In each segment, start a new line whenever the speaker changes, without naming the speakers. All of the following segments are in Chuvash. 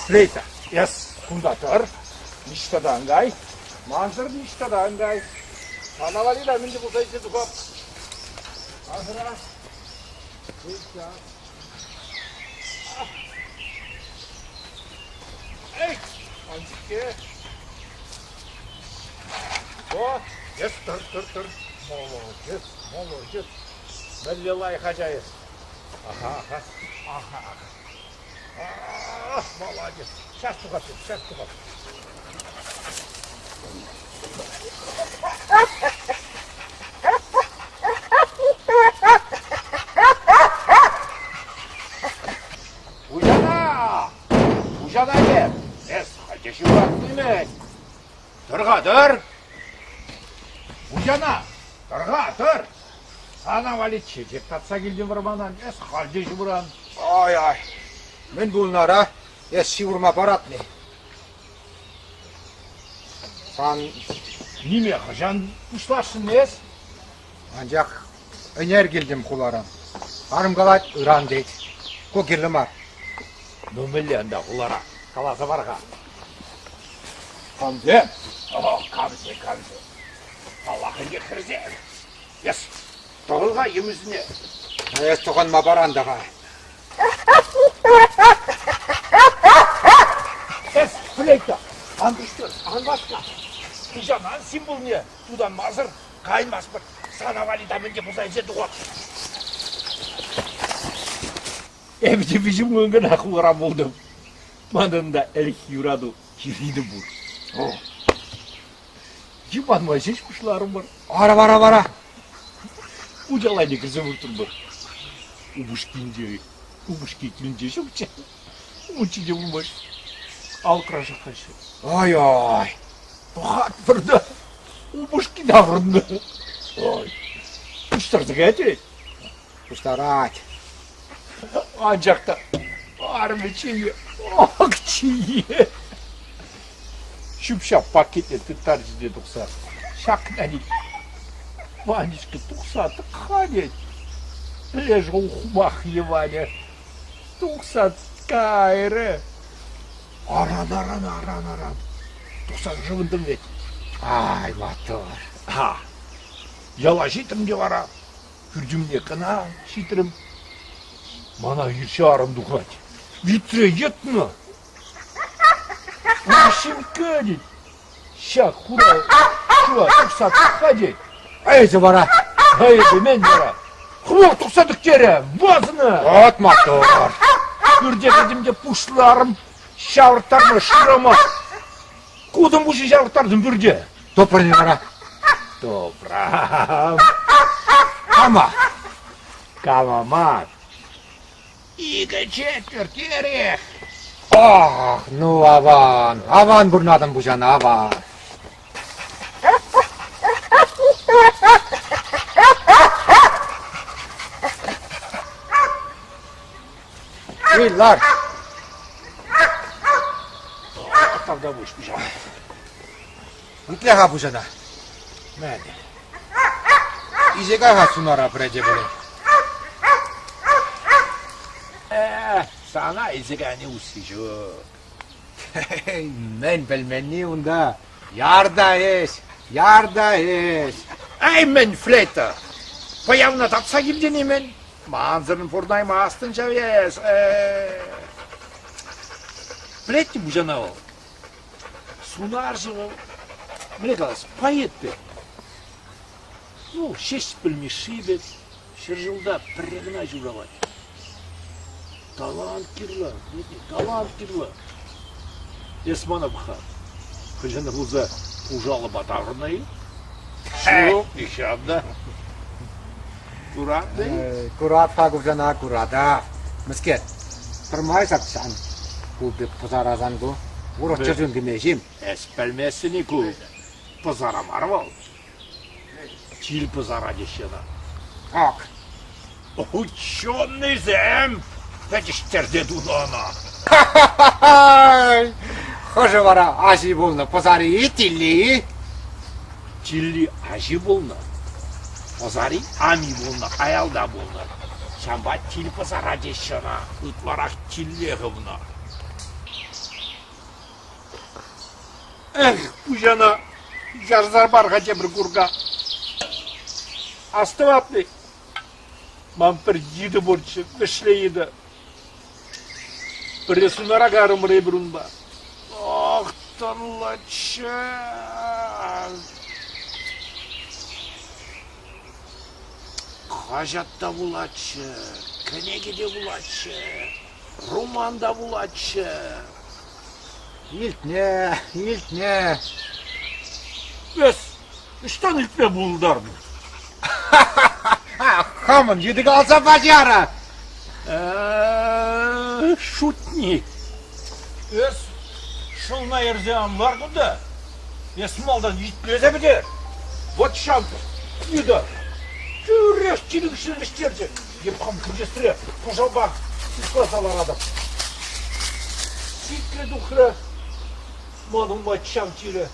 Флейта, эс кунта тӑр, ниҫта та ан кай. Мансӑр ниҫта та ан кай. Сана валли та мӗн те пулса илсе тухап. Асӑра. Эй, ан сикке. О, эс тӑр, тӑр, тӑр. Молодец, молодец. Мӗнле лайӑх ача эс. Аха, аха, аха, аха. Ах, молодец. Сейчас тухатӑп, сейчас тухатӑп. Хуҫана! Хуҫана теп! Эс хӑть ҫывӑраттимӗн! Тӑр-ха, тӑр! Хуҫана! Тӑр-ха, тӑр! Сана валли чечек татса килтӗм вӑрманан, эс халь те ҫывӑран.
Ай-ай, мӗн пулнӑ ара? Эс ҫывӑрма паратни? Сан
Ниме хӑҫан пуҫласшӑн эс?
Анчах ӗнер килтӗм хуларан. Арӑм калать, ыран тет. Ку кирлӗ мар.
Ну мӗнле ӑнта хулара? Каласа пар-ха. Камсем? О, камсем, камсем. Паллах ӗнтӗ хӗрсем. Эс тӑхӑн-ха йӗмӗсене.
Эс тӑхӑнма паран та-ха.
Эс, флейта, ан пуҫтар, ан васка. Хуҫанан символне тутанмасӑр каймастпӑр. Сана валли та мӗн те пулса илсе тухап. Эпӗ те виҫӗм кун кӑна хулара пултӑм. Манӑн та ӗлӗкхи юрату чирӗ пур. О, йӑпанма ҫеҫ пуҫларӑмӑр.
Вара, вара, вара.
Хуҫаланне кӗрсе выртрӑмӑр. Упӑшкинче, упӑшки килӗнче ҫукчӗ. Мучи те пулмасть. Алӑкра шаккаҫҫӗ.
Ай-ай.
Пӑхатпӑр та упӑшки таврӑннӑ. Ой, пуҫтарса каять
Пуҫтарать.
Анчах та арӑмӗ чее, ак чее. Ҫӳп-ҫап пакетне тыттарчӗ те тухса. Ҫакна тет. Ванечка тухса тӑк-ха тет. Лешӗ ухмах Иванӗ. Тухса кайрӗ. Аран-аран, аран-аран. Тухса шӑвӑнтӑм вӗт.
Ай, маттур.
Ха. Яла ҫитрӗм те вара. Пӳртӗмне кӑна ҫитрӗм. Мана хирӗҫ арӑм тухать. Витре йӑтнӑ. Машинка тет. Ҫак хура шыва тухса тӑк-ха тет.
Эсӗ вара.
Эпӗ мӗн вара? Хӑвах тухса тӑк терӗ. Вазӑна.
Вот маттур.
Пӳрте кӗтӗм те пуҫларӑм ҫавӑрттарма шырама. Кутӑн пуҫӗ ҫавӑрттартӑм пӳрте.
Тупрӑн вара.
Тупрам.
Кама?
Кама мар. Икӗ четвӗрт эрех.
Ах, ну аван, аван пурнатӑн пуҫана, аван. Эй, лар.
Тавтапуҫ пуҫа.
Итле-ха пуҫана.
Мӗн?
Исе кай-ха сунара пӗрете пулин.
Сана илсе кайни усси ҫук.
Мӗн пӗлменни унта? Ярта эс, ярта эс.
Эй, мӗн, флейта? Пӑявна татса килтӗн-и мӗн? Мансӑрӑн пурӑнаймастӑн ҫав эс. Пӗлет-и пуҫана вӑл? Сунарҫӑ вӑл, мӗнле калас, поэт пек. Ну, Ҫеҫпӗл Мишши пек ҫӗршывта пӗрре кӑна ҫуралать. Талант кирлӗ, талант кирлӗ. Эс мана пӑх-ха. Хӑҫан та пулса пушалӑпа таврӑннӑ-и? Ҫук, нихҫан та. Куратӑн-и?
Курат-ха курсана, курата. Мӗскер, пӗрмай сапсан, ку пек пӑсарасан ку, урӑх чӗрчун кӗмеҫ-им?
Эс пӗлместӗн-и ку? Пӑсара мар вӑл. Тил пӑсара теҫҫӗ ӑна.
Ак.
Ученӑйсем пӗтӗҫтерсе тунӑ ӑна.
Хӑшӗ вара аҫи пулнӑ, пӑсари-и, тилли-и?
Тилли аҫи пулнӑ, пӑсари ами пулнӑ, аялта пулнӑ. Ҫавӑнпа тил пӑсара теҫҫӗ ӑна, ытларах тилле хывнӑ. Эх, пуҫана ярса пар-ха тепӗр курка. Астӑватни, ман пӗр йытӑ пурччӗ, вӗшле йытӑ. Пӗрре сунара карӑмӑр эпир унпа. Ах, тӑнлаччӗ! Хаҫат та вулатчӗ, кӗнеке те вулатчӗ, роман та вулатчӗ.
Илтнӗ, илтнӗ.
Эс ӑҫтан илтме пултарнӑ?
Хамӑн йытӑ каласа пачӗ ара.
Шутник. Эс шӑлна ерсе ан лар кунта. Эс малтан итлесе пӗтер. Вот ҫав йытӑ тӳрех чирӗкшӗн вӗҫтерчӗ. Эп хам кӗтесре пӑшалпа сыхласа ларатӑп. Сикрӗ тухрӗ ман умма ҫав чирӗ.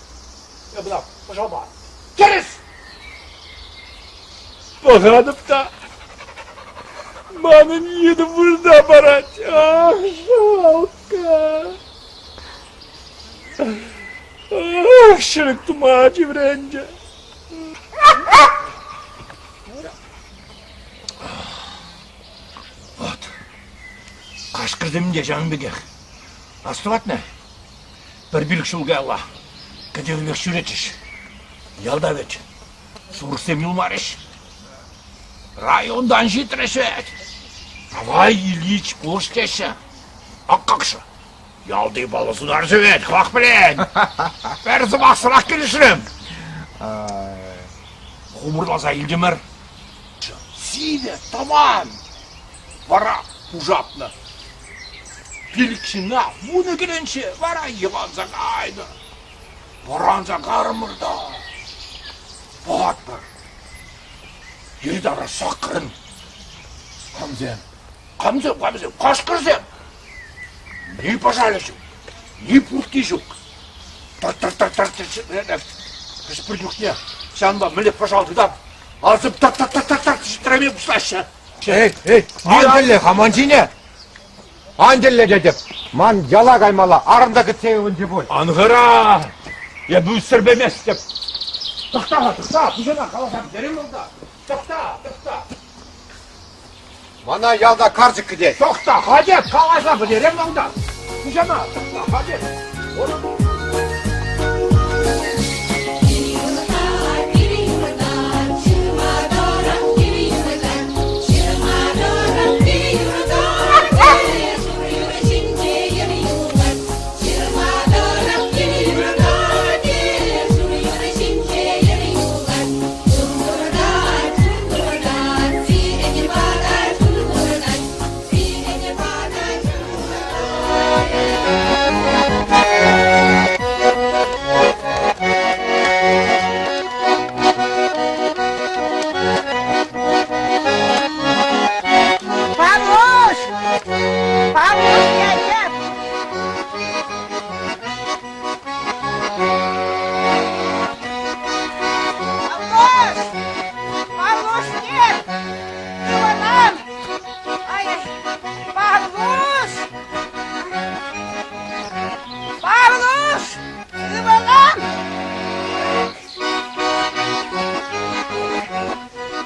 Эп ӑна пӑшалпа тӗрӗс! Пӑхатӑп та манӑн йытӑ вырта парать. Ах, жалко. Ах, ҫӗрӗк тума тиврӗ ӗнтӗ. Вот. Кашкӑрсем те ҫавӑн пекех. Астӑватна? Пӗр пилӗк ҫул каялла кӗтӗвӗпех ҫӳретчӗҫ. Ялта вӗт сурӑхсем юлмарӗҫ. Районтан ҫитрӗҫ вӗт. Давай, Ильич, пулӑш теҫҫӗ. Ак какшӑ. Ялти паллӑ сунарҫӑ вӗт, хӑвах пӗлен. Пӗр сӑмахсӑрах килӗшрӗм. Хумӑрласа илтӗмӗр. Сивӗ, тӑман. Вара пушатнӑ. Пилӗк ҫынна 10 кӗленче вара йӑванса кайнӑ. Вӑранса карӑмӑр та пӑхатпӑр. Йӗри-тавра саккӑрӑн. Камсем? Камсем, камсем? Кашкӑрсем! Ни пӑшалӗ ҫук, ни пуртти ҫук. Тӑр-тӑр-тӑр-тӑр хӑш-пӗр чухне ҫавӑнпа мӗнле пӑшал тытап, алсып тӑр-тӑр-тӑр-тӑр ҫӗтреме пуҫлаҫҫӗ.
Эй, эй, ан тӗлле-ха ман ҫине! Ан тӗлле тетӗп! Ман яла каймалла, арӑм та кӗтсе ывӑнчӗ пуль.
Ан хӑра! Эпӗ ӳсӗрпеместӗп. Тӑхта-ха, тӑхта, пуҫана каласа пӗтерем вӑл та. Тӑхта, тӑхта.
Мана ялта карчӑк кӗтет.
Тӑхта, хатӗр, каласа пӗтерем малтан. Пуҫана, тӑхта, хатӗр.
Павлуш! Павлуш дядя! Павлуш! Павлуш, нет! Иванам! Ай, Павлуш! Павлуш! Иванам!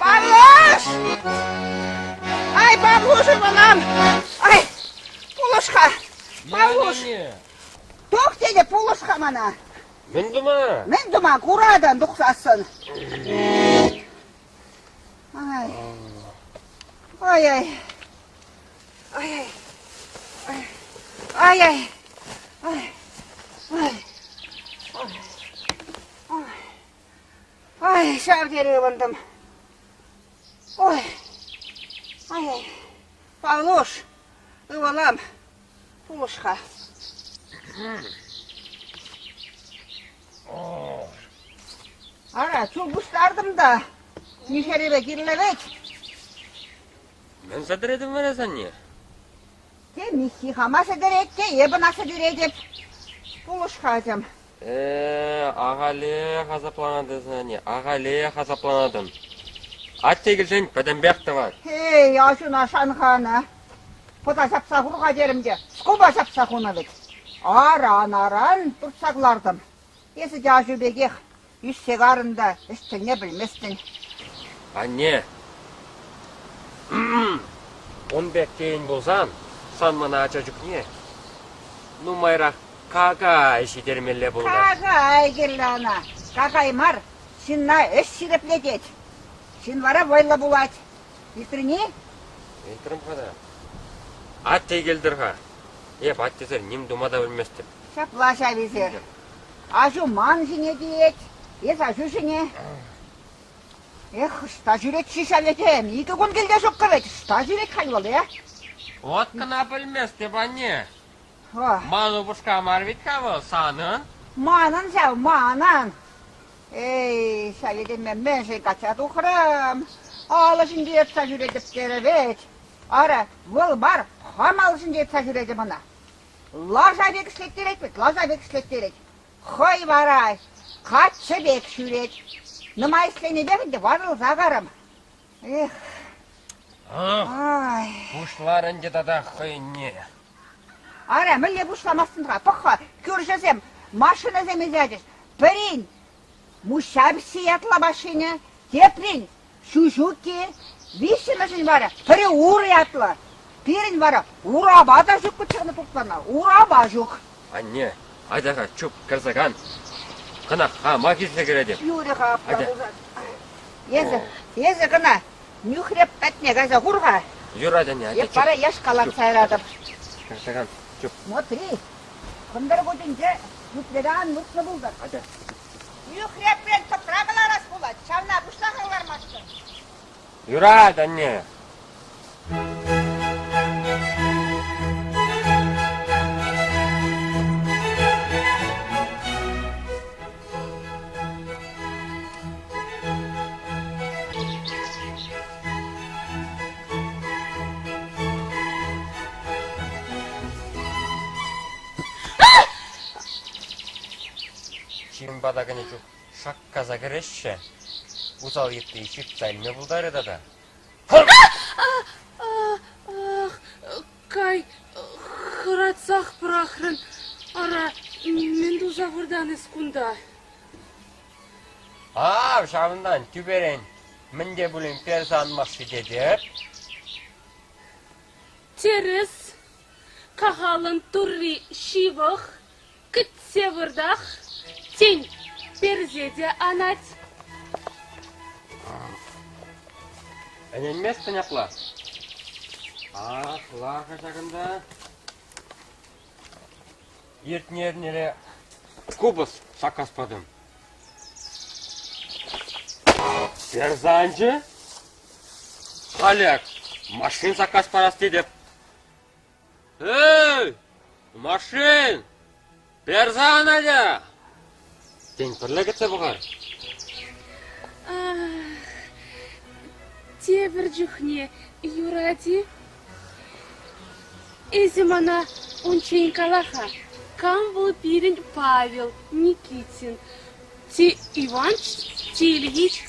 Павлуш! Ай, Павлуш, ывӑлӑм! Ай, пулӑш-ха! Павлуш! Тух тетӗп, пулӑш-ха мана!
Мӗн тума?
Мӗн тума? Куратӑн тухсассӑн. Ай. Ай-ай. Ай-ай. Ай-ай. Ай. Ай. Ай, ҫав тери ывӑнтӑм. Ой. Ай-ай. Павлуш, ывӑлӑм, пулӑш-ха. Ара, чул пуҫтартӑм та, мишерепе кирлӗ вӗт.
Мӗн сӗтӗретӗн вара санне?
Те Миххи хама сӗтӗрет, те эп ӑна сӗтӗретӗп. Пулӑш-ха, ачам.
Э, ахалех асапланатӑн санне, ахалех асапланатӑн. Атте килсен пӗтӗмпех тӑвать.
Эй, аҫуна шан-ха ӑна. Пӑта ҫапса хур-ха терӗм те, скоба ҫапса хунӑ вӗт. Аран-аран туртса кӑлартӑм. Эсӗ те аҫу пекех ӳссе карӑн та ӗҫ тӗлне пӗлместӗн.
Анне, ун пек тейӗн пулсан сан мана ача чухне нумайрах какай ҫитермелле пулнӑ.
Какай кирлӗ ӑна. Какай мар, ҫынна ӗҫ ҫирӗплетет. Ҫын вара вӑйлӑ пулать. Илтрӗн-и?
Илтрӗм-ха та. Атте килтӗр-ха. Эп аттесӗр ним тума та пӗлместӗп.
Ҫапла ҫав эсир. Аҫу ман ҫине тиет, эс аҫу ҫине. Эх, ӑҫта ҫӳрет-ши ҫав этем? Икӗ кун килте ҫуккӑ вӗт. Ӑҫта ҫӳрет халь вӑл, э?
Вот кӑна пӗлместӗп, анне. Ман упӑшка мар вӗт-ха вӑл, санӑн.
Манӑн ҫав, манӑн. Эй, ҫав этеме мӗншӗн качча тухрӑм? Алӑ ҫинче йӑтса ҫӳретӗп терӗ вӗт. Ара, вӑл мар, хам алӑ ҫинче йӑтса ҫӳретӗп ӑна. Лаша пек ӗҫлеттерет вӗт, лаша пек ӗҫлеттерет. Хӑй вара каччӑ пек ҫӳрет. Нумай ӗҫленипех ӗнтӗ ватӑлса карӑм. Эх.
Ах, пуҫлар ӗнтӗ тата хӑйне.
Ара, мӗнле пуҫламастӑн-ха? Пӑх-ха, кӳршӗсем машинӑсем илсе ячӗҫ. Пӗрин Муҫҫа пӗҫсе ятлӑ машина, теприн Ҫуҫукки, виҫҫӗмӗшӗн вара пӗри Ур ятлӑ. Пирӗн вара урапа та ҫук кӑчӑрнӑ пуплана, урапа ҫук.
Анне, атя-ха, чуп, кӗрсе кан. Кӑна хамах илсе кӗретӗп.
Юрӗ-ха, апла пулсан. Эсӗ, эсӗ кӑна нӳхреп патне кайса хур-ха.
Юрать, анне, атя,
Эп вара яшкалатса яратӑп.
Кӗрсе кан, чуп.
Смотри, кӑнтӑр кутӗнче юплере ан выртнӑ пултӑр.
Атя.
Нӳхрепрен тӑпра кӑларас пулать, ҫавна пуҫлаха кӑлармастӑн.
Юрать, анне. Ҫын пата кӗнӗ чух шаккаса кӗреҫҫӗ. Усал йытти ҫыртса илме пултарӗ тата.
Ах, кай, хӑратсах пӑрахрӑн. Ара, мӗн туса выртан эс кунта?
Ав, ҫавӑнтан, тӳперен мӗн те пулин персе анмасси тетӗп.
Тӗрӗс. Кахалӑн турри ҫывӑх. Кӗтсе выртах, тен, персе те анать.
Ӗненместӗн апла? Ах, лар-ха ҫакӑнта. Иртнӗ эрнере купӑс саккас патӑм. Персе анчӗ. Халех машин саккас парас тетӗп. Эй, машин! Персе ан атя! Тен, пӗрле кӗтсе пӑхар?
Ах, тепӗр чухне юрать-и? Эсӗ мана унччен кала-ха, кам вӑл пирӗн Павел Никитин? Те Иванч, те Ильич?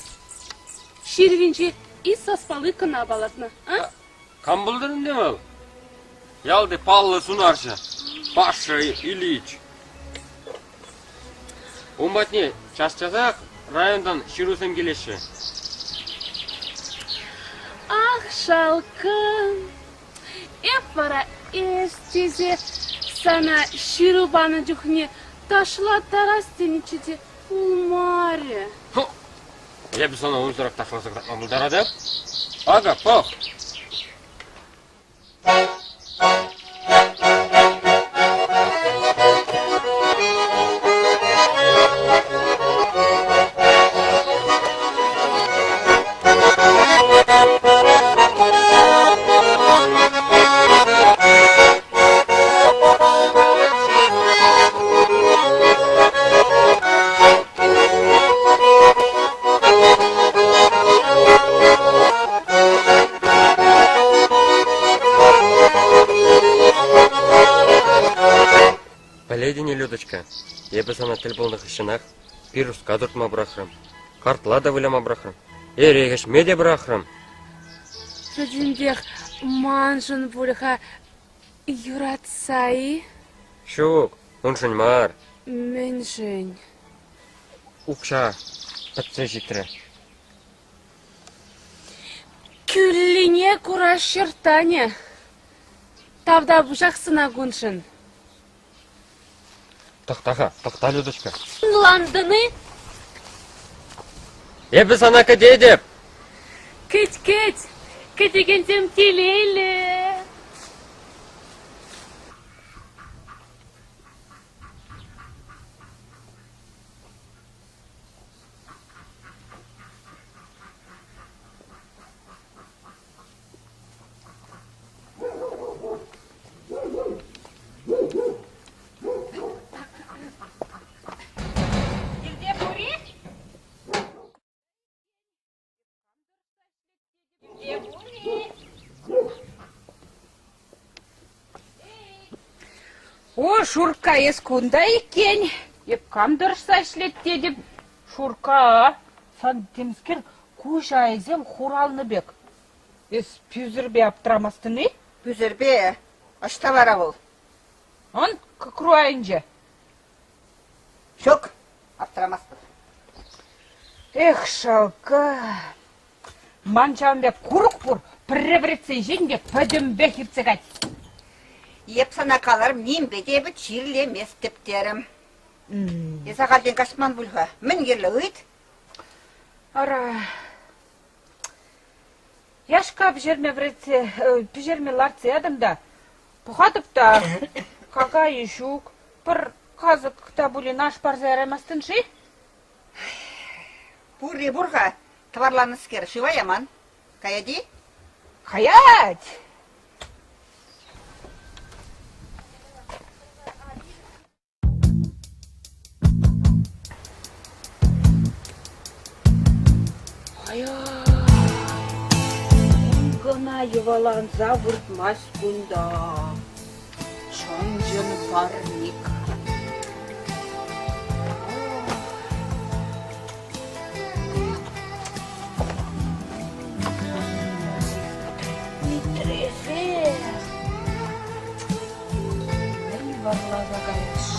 Ҫырӑвӗнче и саспалли кӑна палӑртнӑ, а?
Кам пултӑр ӗнтӗ вӑл? Ялти паллӑ сунарҫӑ Паша Ильич. Ун патне час-часах районтан ҫырусем килеҫҫӗ.
Ах, шалкӑм, эп вара эс тесе сана ҫыру панӑ чухне ташлаттарас тенӗччӗ те пулмарӗ.
Эпӗ сана унсӑрах ташласа кӑтартма пултаратӑп. Акӑ, пӑх. Пӗлетӗн-и, Людочка, эпӗ сана тӗл пулнӑ хыҫҫӑнах пируска туртма пӑрахрӑм, картла та выляма пӑрахрӑм, эрех ӗҫме те пӑрахрӑм.
Пӗтӗмпех маншӑн пуль-ха юратса-и?
Ҫук, уншӑн мар.
Мӗншӗн?
укҫа пӗтсе ҫитрӗ.
Кӳллине кура ҫӑрттанӗ. Тавтапуҫах сана куншӑн.
Тӑхта-ха, тӑхта, Людочка.
Ӑнлантӑн-и?
Эпӗ сана кӗтетӗп.
Кӗт-кӗт, кӗтекенсем телейлӗ. Килте пур-и? Килте пур-и?
О, Шурка, эс кунта иккен. Эп кам тӑрӑшса ӗҫлет тетӗп.
Шурка, сан темскер куҫ айӗсем хуралнӑ пек. Эс пӳсӗрпе аптрамастӑн-и?
Пӳсӗрпе? Ӑҫта вара вӑл?
Ан кӑкру айӗнче.
Ҫук, аптрамастӑп.
Эх, шалка. Ман ҫавӑн пек курӑк пур, пӗрре вӗретсе ҫитӗн те пӗтӗмпех иртсе кать.
Эп сана каларӑм, нимпе те эпӗ чирлеместӗп терӗм. Эс ахальтен каҫман пуль-ха. Мӗн кирлӗ, ыйт.
Ара, яшка пӗҫерме вӗретсе, пӗҫерме лартса ятӑм та, пӑхатӑп та, какайӗ ҫук, пӗр касӑк та пулин аш парса яраймастӑн-ши?
Пурри пур-ха, тӑварланӑскер, шыва яман. Каять-и?
Каять! Кӑна йӑваланса выртмасть кунта. Чӑн-чӑн парник. Витресем! Мӗн вӑрласа каяс-ши?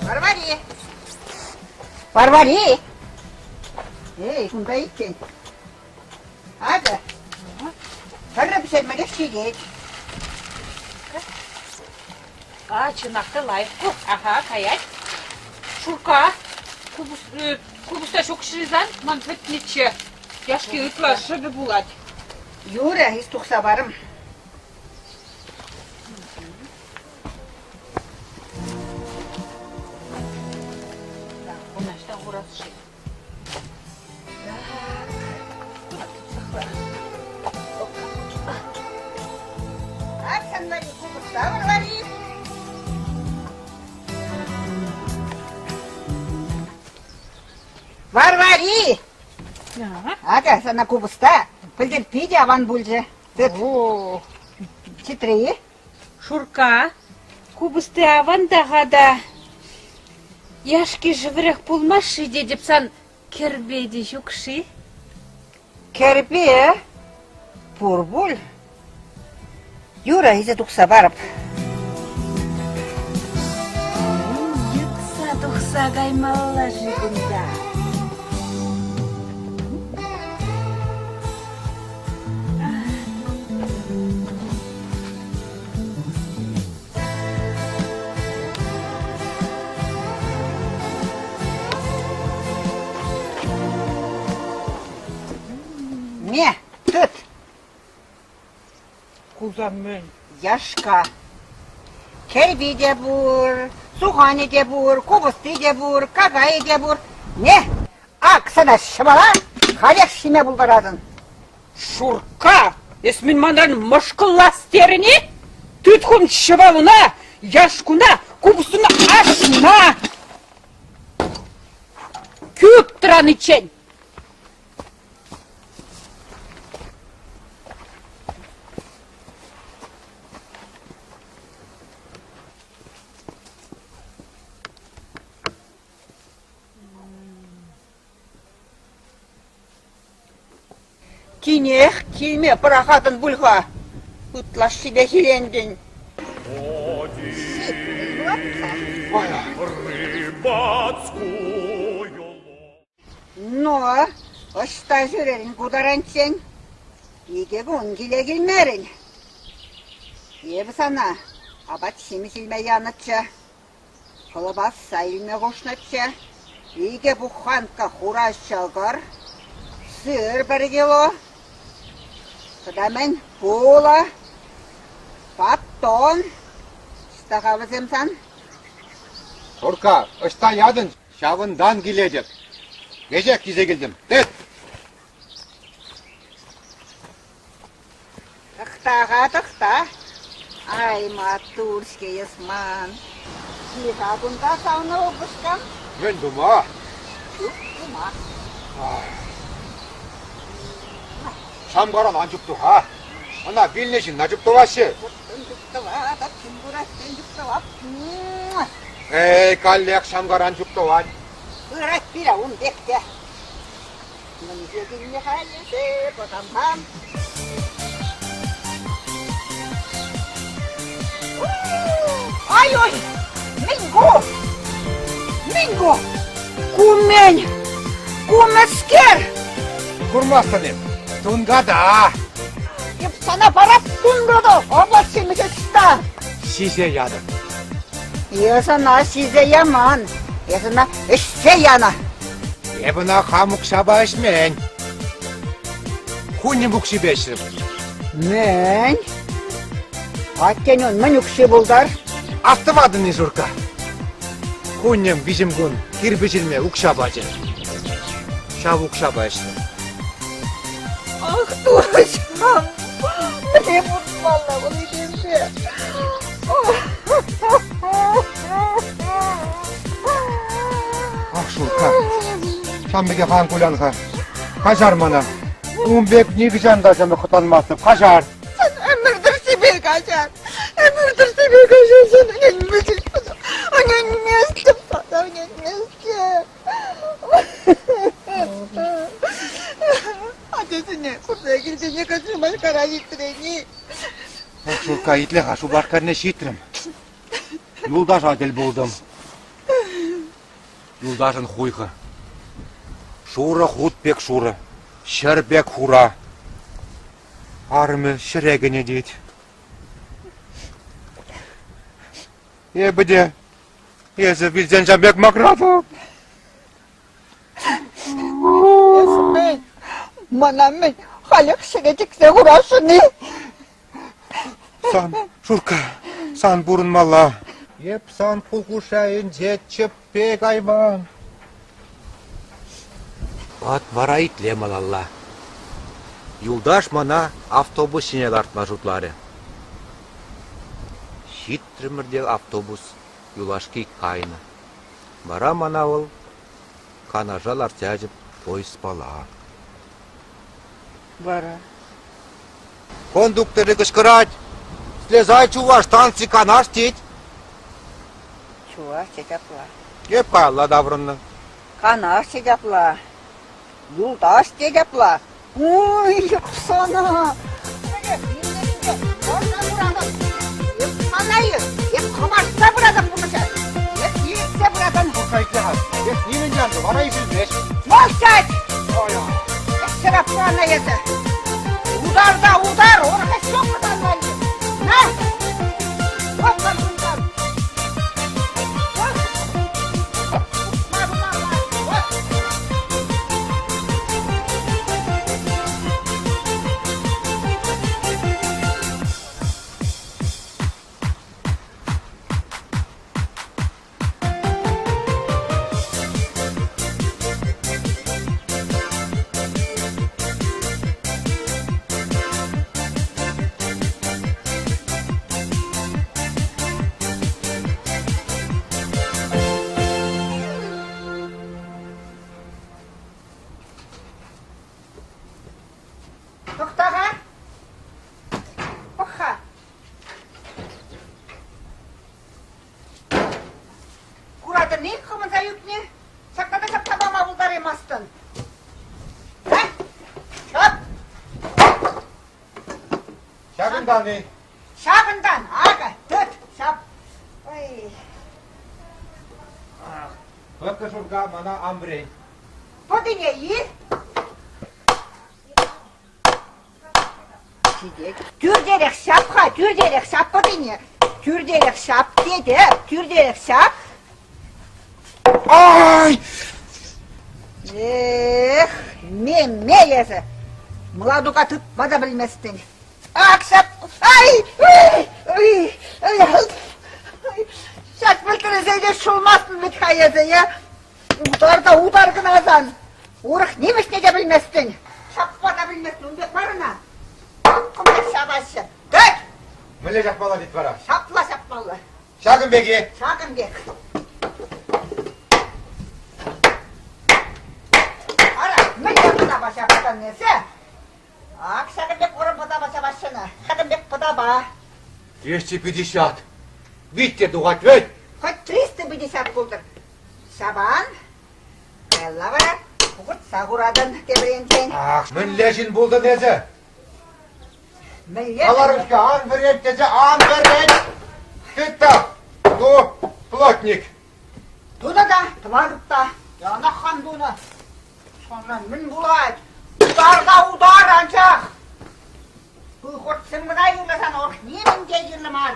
Варвари! Варвари! Эй, кунта иккен. Акӑ, пӗрре пӗҫермелех ҫитет.
А, чӑнах та лайӑх ку. Аха, каять. Шурка, купӑста ҫук-ши сан? Ман пӗтнӗччӗ. Яшки ытла шӗвӗ пулать.
Юрӗ, эс тухса парӑм.
Так, куна ӑҫта хурас-ши?
Так, сан валли купӑста варвари. Варвари! Акӑ, сана купӑста. Пӗлтӗр питӗ аван пулчӗ. Тыт. Чӗтре-и?
Шурка, купӑсти аван та-ха та. Яшки шӗвӗрех пулмасть-ши тетӗп сан кӗрпе те ҫук-ши?
Кӗрпе пур пуль. Юра, илсе тухса парӑп.
Йӑтса тухса каймалла-ши кунта?
Ме, тыт.
Кулсан мӗн?
Яшка. Кӗрпи те пур, суханӗ те пур, купӑсти те пур, какайӗ те пур. Ме, ак сана ҫӑмала, халех ҫиме пултаратӑн.
Шурка, эс мӗн манран мӑшкӑллас терӗн-и? Тыт хун ҫӑвалуна, яшкуна, купӑстуна, ашна! Кӳп тӑраниччен!
Тинех килме пӑрахатӑн пуль-ха. Ытлашшипех илентӗн. Ну, ӑҫта ҫӳрерӗн ку таранччен? Икӗ кун киле килмерӗн. Эпӗ сана апат-ҫимӗҫ илме янӑччӗ. Кӑлӑпасса илме хушнӑччӗ. Икӗ буханка хура ҫӑкӑр, сыр пӗр кило, тата мӗн, пулӑ, батон. Ӑҫта-ха вӗсем сан?
Шурка, ӑҫта ятӑн, ҫавӑнтан килетӗп. Веҫех килсе килтӗм. Тыт!
Тӑхта-ха, тӑхта. Ай, маттур-ҫке эс ман. Кил-ха кунта савнӑ упӑшкам.
Мӗн тума?
Чуп тума.
Шамкаран ан чупту-ха. Ӑна вилнӗ ҫынна чуптӑваҫҫӗ.
Чуптӑватӑп, чун курать, чуптӑвап.
Эй, каллех шамкаран чуптӑвать.
Пырать пире ун пек те. Мӗншӗн килнӗ-ха эсӗ, пӑхам-ха. Ай-ой! Мӗн ку? Мӗн ку? Ку мӗн? Ку мӗскер?
Курмастӑн-им? Тунката!
Эп сана парап тунката, апат-ҫимӗҫ ӑҫта?
Ҫисе ятӑм.
Эс ӑна ҫисе яман, эс ӑна ӗҫсе янӑ.
Эп ӑна хам укҫапа ӗҫмен. Хуньӑм укҫипе ӗҫрӗм.
Мӗн? Аттен мӗн укҫи пултар?
Астӑватӑн-и, Шурка? Хуньӑм виҫӗмкун кирпӗч илме укҫа пачӗ. Ҫав укҫапа ӗҫрӗм.
Ах, Турӑҫӑм! Мӗне пурӑнмалла вӑл этемпе?
Ах, Шурка, сан пекех ан кулян-ха. Каҫар мана. Ун пек нихӑҫан та ҫамрӑк хӑтланмастӑп. Каҫар.
Сан ӗмӗр тӑршшӗпе каҫар. Ӗмӗр тӑршшӗпе каҫар. Сан ӗненместӗп. Ӗненместӗп сана, ӗненместӗп. Ачасене курса килсене Шупашкара ҫитрӗн-и?
Шурка, итле-ха, Шупашкарне ҫитрӗм. Юлташа тӗл пултӑм. Юлташӑн хуйхӑ. Шурӑ хут пек шурӑ, ҫӗр пек хура. Арӑмӗ ҫӗре кӗнӗ тет. Эпӗ те эсӗ вилсен ҫав пек макратӑп.
Эс мӗн, мана мӗн, халех ҫӗре чиксе хурасшӑн-и?
Сан, Шурка, сан пурӑнмалла. Эп сан кукушайӗнче чӗппе кайман. Ват вара итле малалла. Юлташ мана автобус ҫине лартма шутларӗ. Ҫитрӗмӗр те автобус юлашки кайнӑ. Вара мана вӑл Канаша лартса ячӗ поездпала.
Вара?
Кондукторӗ кӑшкӑрать: «Слезай, чуваш, станци Канаш!» тет.
Чуваш тет апла.
Эп каялла таврӑннӑ.
Канаш тет апла. Юлташ тет апла. Ой, юхсана! Эп хӑпартса пыратӑп пурнӑҫа. Эп илсе пыратӑн.
Эс нимӗн те ан ту, вара ишӗлмест.
Молчать! Эс эсӗ. Удар та удар, урӑх ӗҫ ҫук вӑтан валли. На! Вот кунтан. Вот. Вот.
Ҫакӑнтан-и?
Ҫакӑнтан, акӑ, тыт, ҫап. Ой.
Пӑкӑ Шурка мана ан вӗрент.
Пӑтине ил. Ҫитет. Тӳртерех ҫап-ха, тӳртерех ҫап пӑтине. Тӳртерех ҫап тетӗп, тӳртерех ҫап.
Ай!
Эх, мемме эсӗ! Младука тытма та пӗлместӗн. Ак ҫап! Ай! Ай! Ай! Ай! Ҫак вӗлтӗрсене ҫулмастӑн вӗт-ха эсӗ, е? Утар та утар кӑна сан. Урӑх нимӗҫне те пӗлместӗн. Ҫапма та пӗлместӗн, ун пек мар ӑна. Кӑмӑл ҫапаҫҫӗ. Тыт!
Мӗнле ҫапмалла тет вара?
Ҫапла ҫапмалла.
Ҫакӑн пек-и?
Ҫакӑн пек. Ара, мӗнле пӑтапа ҫапатӑн эсӗ? Ак ҫакӑн пек вӑрӑм пӑтапа ҫапаҫҫӗ ӑна. Ҫакӑн пек пӑтапа.
250. Витте тухать вӗт.
Хоть 350 пултӑр. Ҫапан. Каялла вара кукӑртса хуратӑн тепӗр енчен.
Ах, мӗнле ҫын пултӑн эсӗ?
Мӗнле?
Каларӑм-ҫке, ан вӗрент тесе, ан вӗрент! Тыт та, ну, плотник.
Тунӑ та, тӑватӑп та. Яланах хан тунӑ. Санран мӗн пулать? Утар та утар анчах. Пыл хуртсем кӑна юрласан урӑх нимӗн те кирлӗ мар.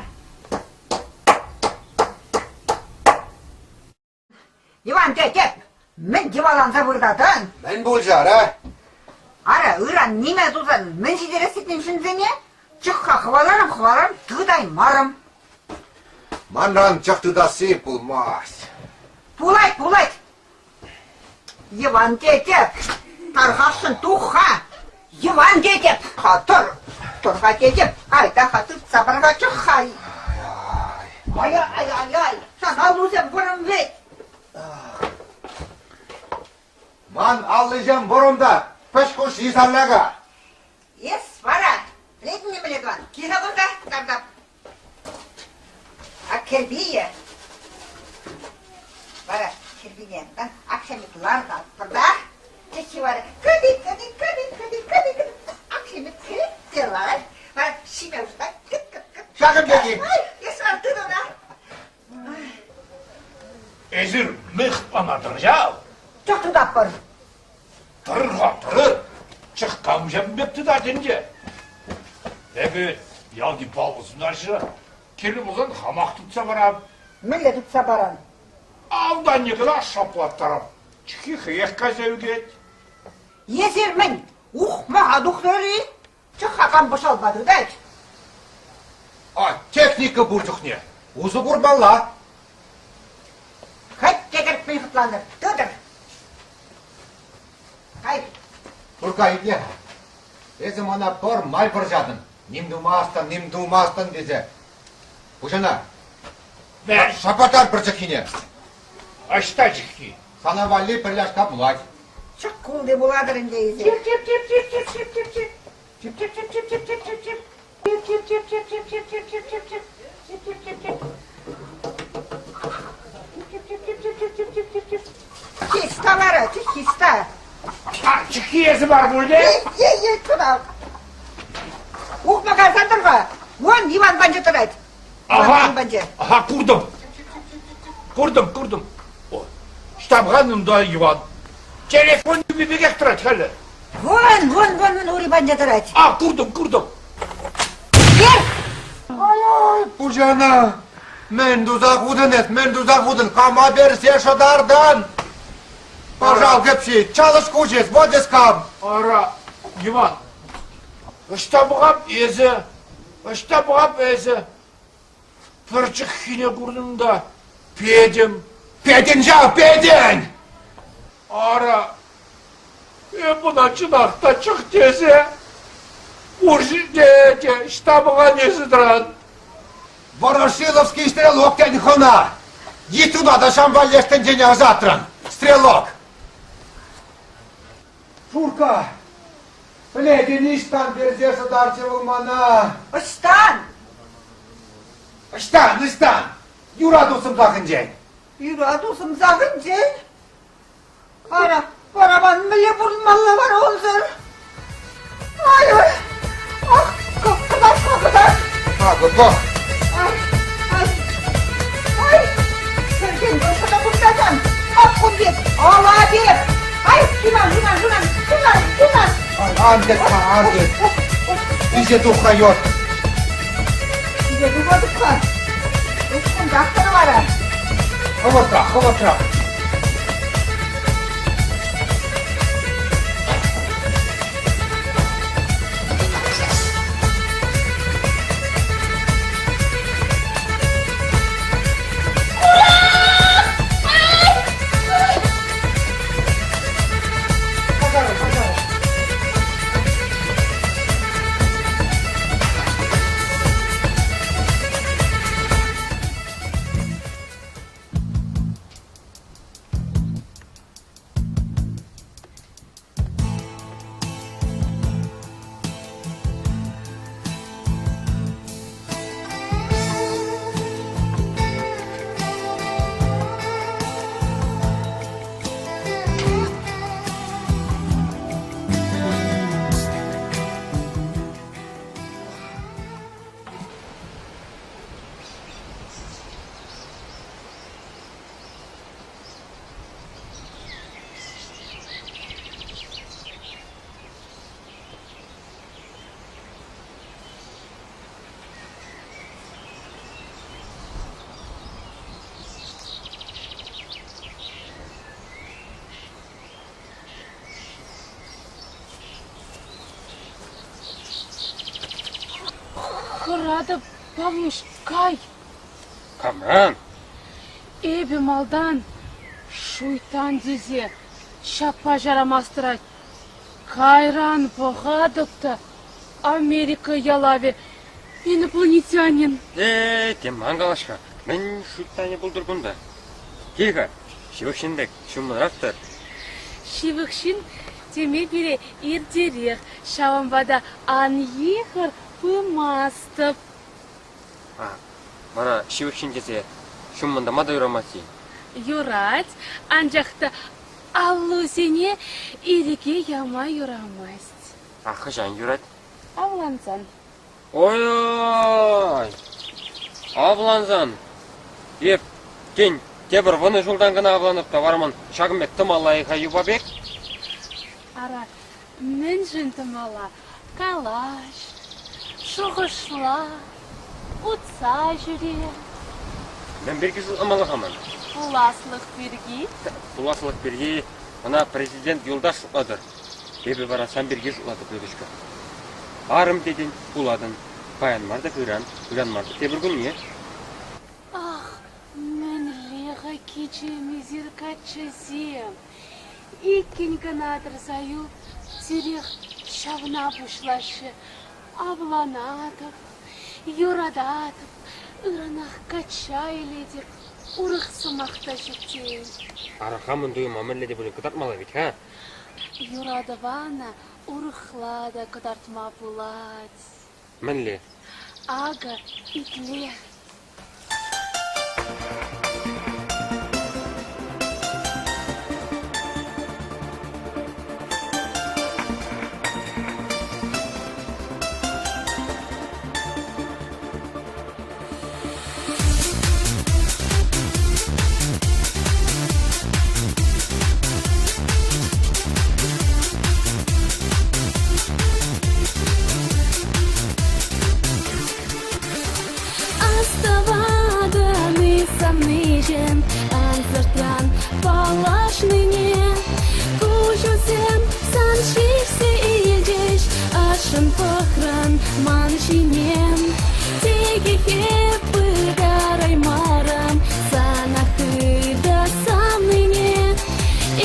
Иван тете, мӗн йӑваланса выртатӑн?
Мӗн пулчӗ, ара?
Ара, ыран ниме тусан мӗн ҫитерес тетӗн ҫынсене? Чӑхха хӑваларӑм, хӑваларӑм, тытаймарӑм.
Манран чӑх тытасси пулмасть.
Пулать, пулать. Йӑван тетӗп, тархасшӑн тух-ха. Йӑван тетӗп, ха тӑр, тӑр-ха тетӗп, айта-ха тытса пар-ха чӑх-ха. Ай-ай-ай-ай, сан аллусем вӑрӑм вӗт.
Ман аллисем вӑрӑм та, пӗҫ хушши сарлака.
Эс вара, пӗлетӗн-и мӗнле тӑван, кил-ха кунта, тартап. А кӗрпийӗ вара кӗрпине акшемик лартатпӑр та чӗччи вара кӑти кӑти кӑти кӑти кӑти кӑти акшемик те ларать вара ҫиме пуҫлать кӑт кӑт кӑт.
Ҫакӑн пек-и?
Эс вара тыт ӑна.
Эсир мӗн хӑтланатӑр ҫав?
Чӑх тытатпӑр.
Тӑр-ха, тӑрӑр. Чӑх камҫам пек тытать ӗнтӗ. Эпӗ ялти паллӑ сунарҫӑ. Кирлӗ пулсан хамах тытса парам.
Мӗнле тытса паран?
Автанне кӑна шаплаттарам. Чӑххи хӑех кайса ӳкет.
Эсир мӗн, ухмаха тухрӑр-и? Чӑхха кам пӑшалпа тытать?
А техника пур чухне усӑ курмалла.
Хӑть те кӗртмен хӑтланӑр, тытӑр. Кай.
Турка, итле. Эсӗ мана пӗр май вӑрҫатӑн. Ним тумастӑн, ним тумастӑн тесе. Пуҫана. Шапатар пӗр чӑххине.
Ӑҫта чӑххи?
Сана валли пӗр яшка пулать.
Чӑх кулли пулатӑр ӗнтӗ эсир.
Чип чип чип чип чип чип чип чип. Чип чип чип чип чип чип чип чип. Чип чип чип чип чип чип чип чип чип чип. Чип чип чип чип. Чип чип чип чип чип чип чип чип чип.
Чиста вара, чиста.
А, чӑххи эсӗ мар пуль те?
Ей, ей, тӑрал. Ухма кайсан тӑр-ха. Вон Иван панчӗ тӑрать.
Ага, ага, куртӑм. Куртӑм, куртӑм. Штабран унта Иван. Телефон юпи пекех тӑрать халӗ.
Вон, вон, вон, вон ури панче тӑрать.
А, куртӑм, куртӑм.
Кер!
Ай, пуҫана! Мӗн туса хутӑн эс, мӗн туса хутӑн? Кама персе шӑтартӑн? Пӑшал кӗпҫи, чалӑш куҫ эс, вот эс кам!
Ара, Иван, ӑҫта пӑхап эсӗ? Ӑҫта пӑхап эсӗ? Пӗр чӑххине куртӑм та петӗм.
Петӗн ҫав, петӗн!
Ара, эп ӑна чӑнах та чӑх тесе пур ҫӗрте те ӑҫта пӑхан эсӗ тӑран?
Ворошиловский стрелок тен хӑна! Йыттуна та ҫампа леш тӗнчене ӑсатрӑн, стрелок! Шурка, пӗлетӗн ӑҫтан персе шӑтарчӗ вӑл мана?
Ӑҫтан?
Ӑҫтан, ӑҫтан? Юрату сӑмсахӗнчен.
Юрату сӑмсахӗнчен? Ара, вара ман мӗнле пурӑнмалла вара унсӑр? Ай, ах, кӑтартма.
Акӑ, пӑх.
Ай, ай, ай, сӗркен вӑрҫӑ пуҫласан, ак кун пек, ала пек. Ай, ҫунан, ҫунан, ҫунан, ҫунан, ҫунан.
Ан тыт-ха, ан тыт. Илсе тух-ха йод.
Илсе тухатӑп-ха. Эс кунтах тӑр вара.
Хӑвӑртрах, хӑвӑртрах.
Хӑратӑп, Павлуш, кай!
Камран?
Эпӗ малтан шуйттан тесе ҫаппа ҫарамас тӑрать. Кайран пӑхатӑп та Америка ялавӗ инопланетянин.
Э, тем ан калаҫ-ха. Мӗн шуйттанӗ пултӑр кунта? Кил-ха, ҫывӑх ҫын пек ҫумлӑрах тӑр.
Ҫывӑх ҫын теме пире иртерех, ҫавӑнпа та ан йыхӑр, пымастӑп.
А, вара ҫывӑх ҫын тесе ҫуммӑн тӑма та юрамасть-и?
Юрать, анчах та аллусене ирӗке яма юрамасть.
А хӑҫан юрать?
Авлансан.
Ой-ой! Авлансан! Эп, тен, тепӗр вунӑ ҫултан кӑна авланӑп та вара ман ҫакӑн пек тӑмалла-и-ха юпа пек?
Ара, мӗншӗн тӑмалла? Калаҫ, шухӑшла, утса ҫӳре.
Мӗн пирки шутламалла-ха ман?
Пуласлӑх пирки.
Пуласлӑх пирки ӑна президент юлташ шутлатӑр. Эпӗ вара сан пирки шутлатӑп, Людочка. Арӑм тетӗн, пулатӑн. Паян мар та ыран, ыран мар та тепӗр кунне.
Ах, мӗнле-ха кичем эсир, каччӑсем! Иккӗн кӑна тӑрса юл, тӳрех ҫавна пуҫлаҫҫӗ. Авланатӑп, юрататӑп, ыранах качча илетӗп, урӑх сӑмах та ҫук тейӗн.
Ара, хамӑн туйӑма мӗнле те пулин кӑтартмалла вӗт-ха.
Юратӑва ӑна урӑхла та кӑтартма пулать.
Мӗнле?
Акӑ, итле. Астӑватӑн-и савниҫӗм ӑнсӑртран паллашнине? Куҫусем сан ҫиҫсе илчӗҫ, ӑшшӑн пӑхрӑн ман ҫине. Текех эп пытараймарӑм сана хытӑ савнине.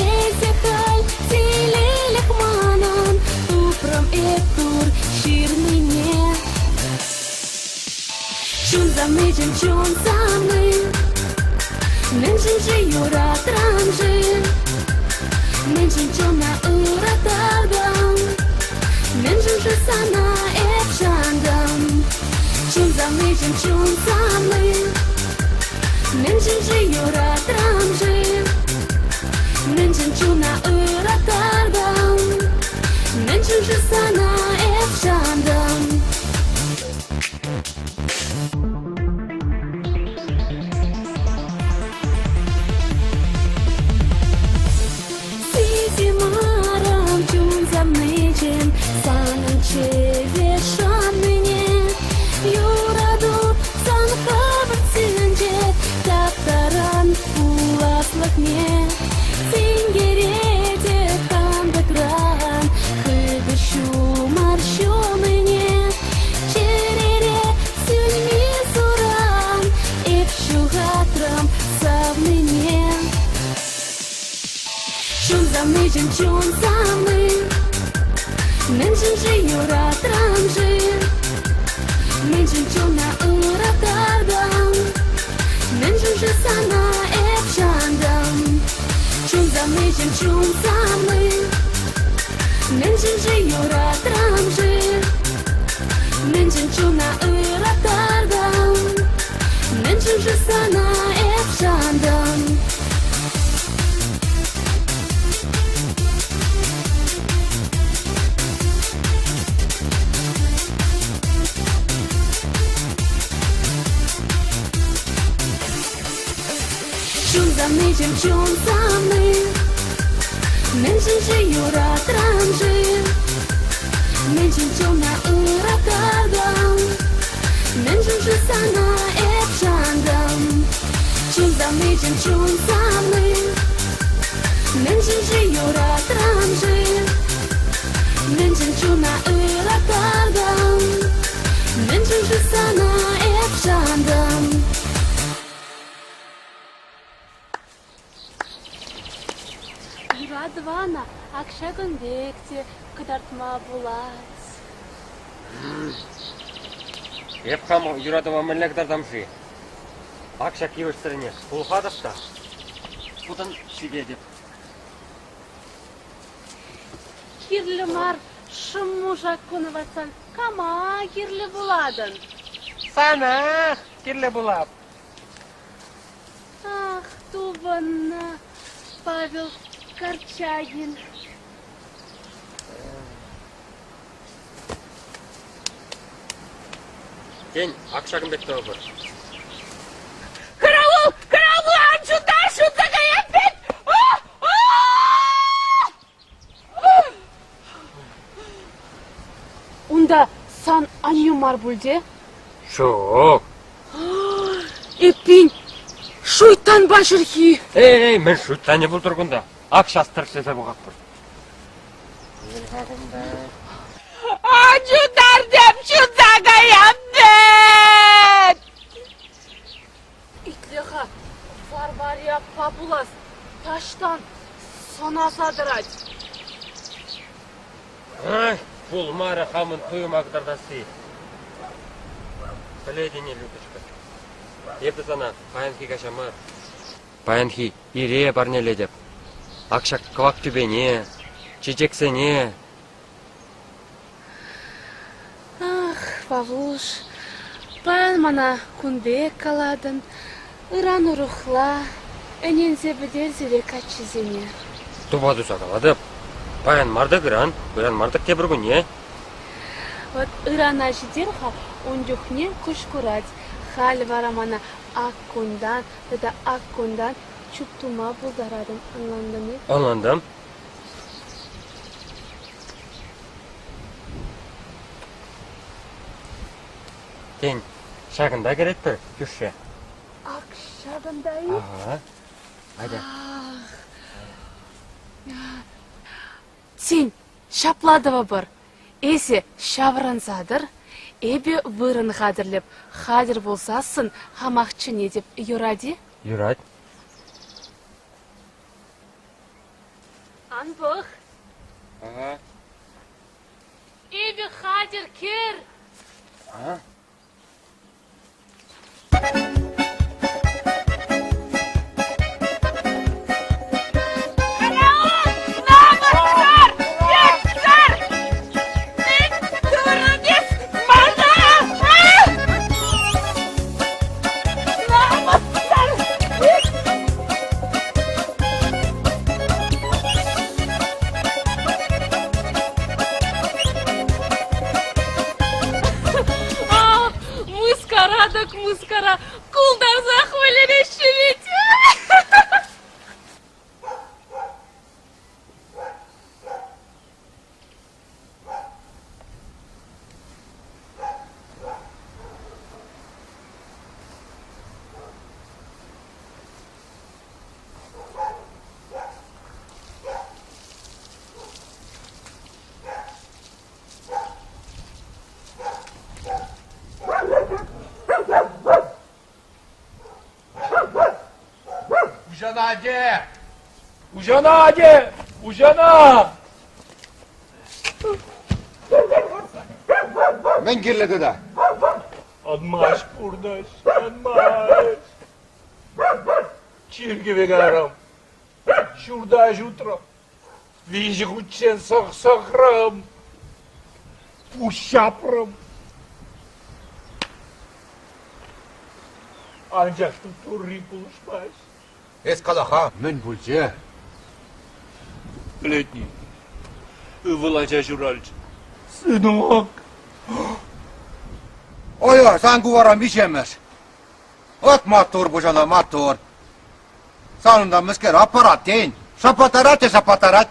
Эсӗ халь телейлӗх манӑн, тупрӑм эп тур ҫырнине. Чун савничӗн чун савни, Мӗншӗн-ши юратран-ши? Мӗншӗн чуна ырататӑн? Мӗншӗн-ши сана эп шантӑм? Чун савничӗн чун савни, Мӗншӗн-ши юратран-ши? Мӗншӗн чуна ырататӑн? Мӗншӗн-ши сана эп шантӑм?
Сисимарам чун савничем, санӑн чӗре шаннине. Юрату сан хӑвӑрт сӳнчӗ, таптаран пуласлӑхне. Синкеретӗп кантӑкран, хытӑ ҫумӑр ҫумӗне. Чӗрере сӳнми суран, эп ҫухатрӑм савнине. Чун савнишӗн чун савни, Мӗншӗн-ши юратрӑм-ши? Мӗншӗн чуна ыраттартӑм? Мӗншӗн-ши сана эп шантӑм? Чун савнишӗн чун савни, Мӗншӗн-ши юратрӑм-ши? Мӗншӗн чуна ыраттартӑм? Мӗншӗн-ши сана эп шантӑм? Чун савнишӗн чун савни, Мӗншӗн-ши юратрӑм-ши? Мӗншӗн чуна ыраттартӑм? Мӗншӗн-ши сана эп шантӑм? Чун савнишӗн чун савни, Мӗншӗн-ши юратрӑм-ши? Мӗншӗн чуна ыраттартӑм? Мӗншӗн-ши сана эп шантӑм?
Юратӑва ӑна ак ҫакӑн пек те кӑтартма пулать.
Эп хам юратӑва мӗнле кӑтартам-ши? Ак ҫак йывӑҫ тӑррине пулхатӑп та кутӑн ҫитетӗп.
Кирлӗ мар шӑмму-шак кунӑ ватсан кама кирлӗ пулатӑн?
Санах кирлӗ пулап.
Ах, тупӑннӑ Павел Корчагин.
Тен, ак ҫакӑн пек тӑвӑпӑр.
Караул! Караул! Ан ҫунтар! Ҫунса каять вӗт!
Унта сан аннӳ мар пуль те?
Ҫук.
Эппин, шуйттанпа ҫӗрхи.
Эй, мӗн шуйттанӗ пултӑр кунта? Ак ҫас тӗрӗслесе пӑхатпӑр.
Ачу тартем ҫунса каям вӗт!
Итле-ха, Варвари аппа пулас, таҫтан сӑнаса тӑрать.
Ах, пулмарӗ хамӑн туйӑма кӑтартасси. Пӗлетӗн-и, Людочка, эпӗ сана паянхи каҫа мар, паянхи ире парнелетӗп. Ак ҫак кӑвак тӳпене, чечексене.
Ах, Павлуш, паян мана кун пек калатӑн, ыран урӑхла, ӗненсе пӗтер сире каччӑсене.
Тупа туса калатӑп. Паян мар-тӑк ыран, ыран мар-тӑк тепӗр кунне.
Вӑт ырана ҫитер-ха, ун чухне куҫ курать. Халь вара мана ак кунтан тата ак кунтан чуптума пултаратӑн, ӑнлантӑн-и?
Ӑнлантӑм. Тен, ҫакӑнта кӗретпӗр, кӳрше?
Ак ҫакӑнта-и?
Ага. Атя.
Тен, ҫапла тӑвӑпӑр. Эсӗ ҫаврӑнса тӑр, эпӗ вырӑн хатӗрлӗп. Хатӗр пулсассӑн хамах чӗнетӗп. Юрать-и?
Юрать.
Ан пӑх.
Ага.
Эпӗ хатӗр, кӗр.
А?
Катӑк мыскара култарсах вӗлереҫҫӗ вӗт.
Уҫана, Уҫана, ате! Уҫана!
Мӗн кирлӗ тата?
Ӑнмасть пурнӑҫ, ӑнмасть. Чиркӗве кайрӑм, ҫурта ҫутрӑм, виҫӗ хутчен сӑх-сӑхрӑм, пуҫ ҫапрӑм. Анчах та Турри пулӑшмасть.
Эс кала-ха, мӗн пулчӗ?
Пӗлетни, ывӑл ача ҫуралчӗ. Сынок!
Ой, сан ку вара миҫемӗш? Вӑт маттур пуҫана, маттур. Санӑн та мӗскер аппарат тейӗн. Шапатарать те шапатарать.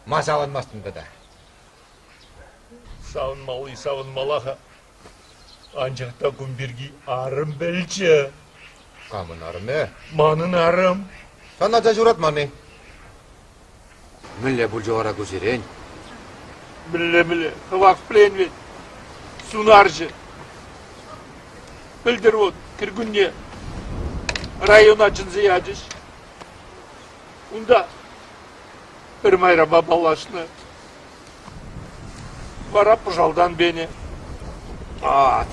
Ма савӑнмастӑн тата?
Савӑнмалли савӑнмалла-ха. Анчах та кун пирки арӑм пӗлчӗ.
Камӑн арӑмӗ?
Манӑн арӑм.
Сан ача ҫуратман-и? Мӗнле пулчӗ вара ку сирен?
Мӗнле-мӗнле, хӑвах пӗлен вӗт. Сунарҫӑ. Пӗлтӗр вот, кӗркунне района чӗнсе ячӗҫ. Унта пӗр майрапа паллашнӑ. Вара пӑшалтан пенӗ.
Ат,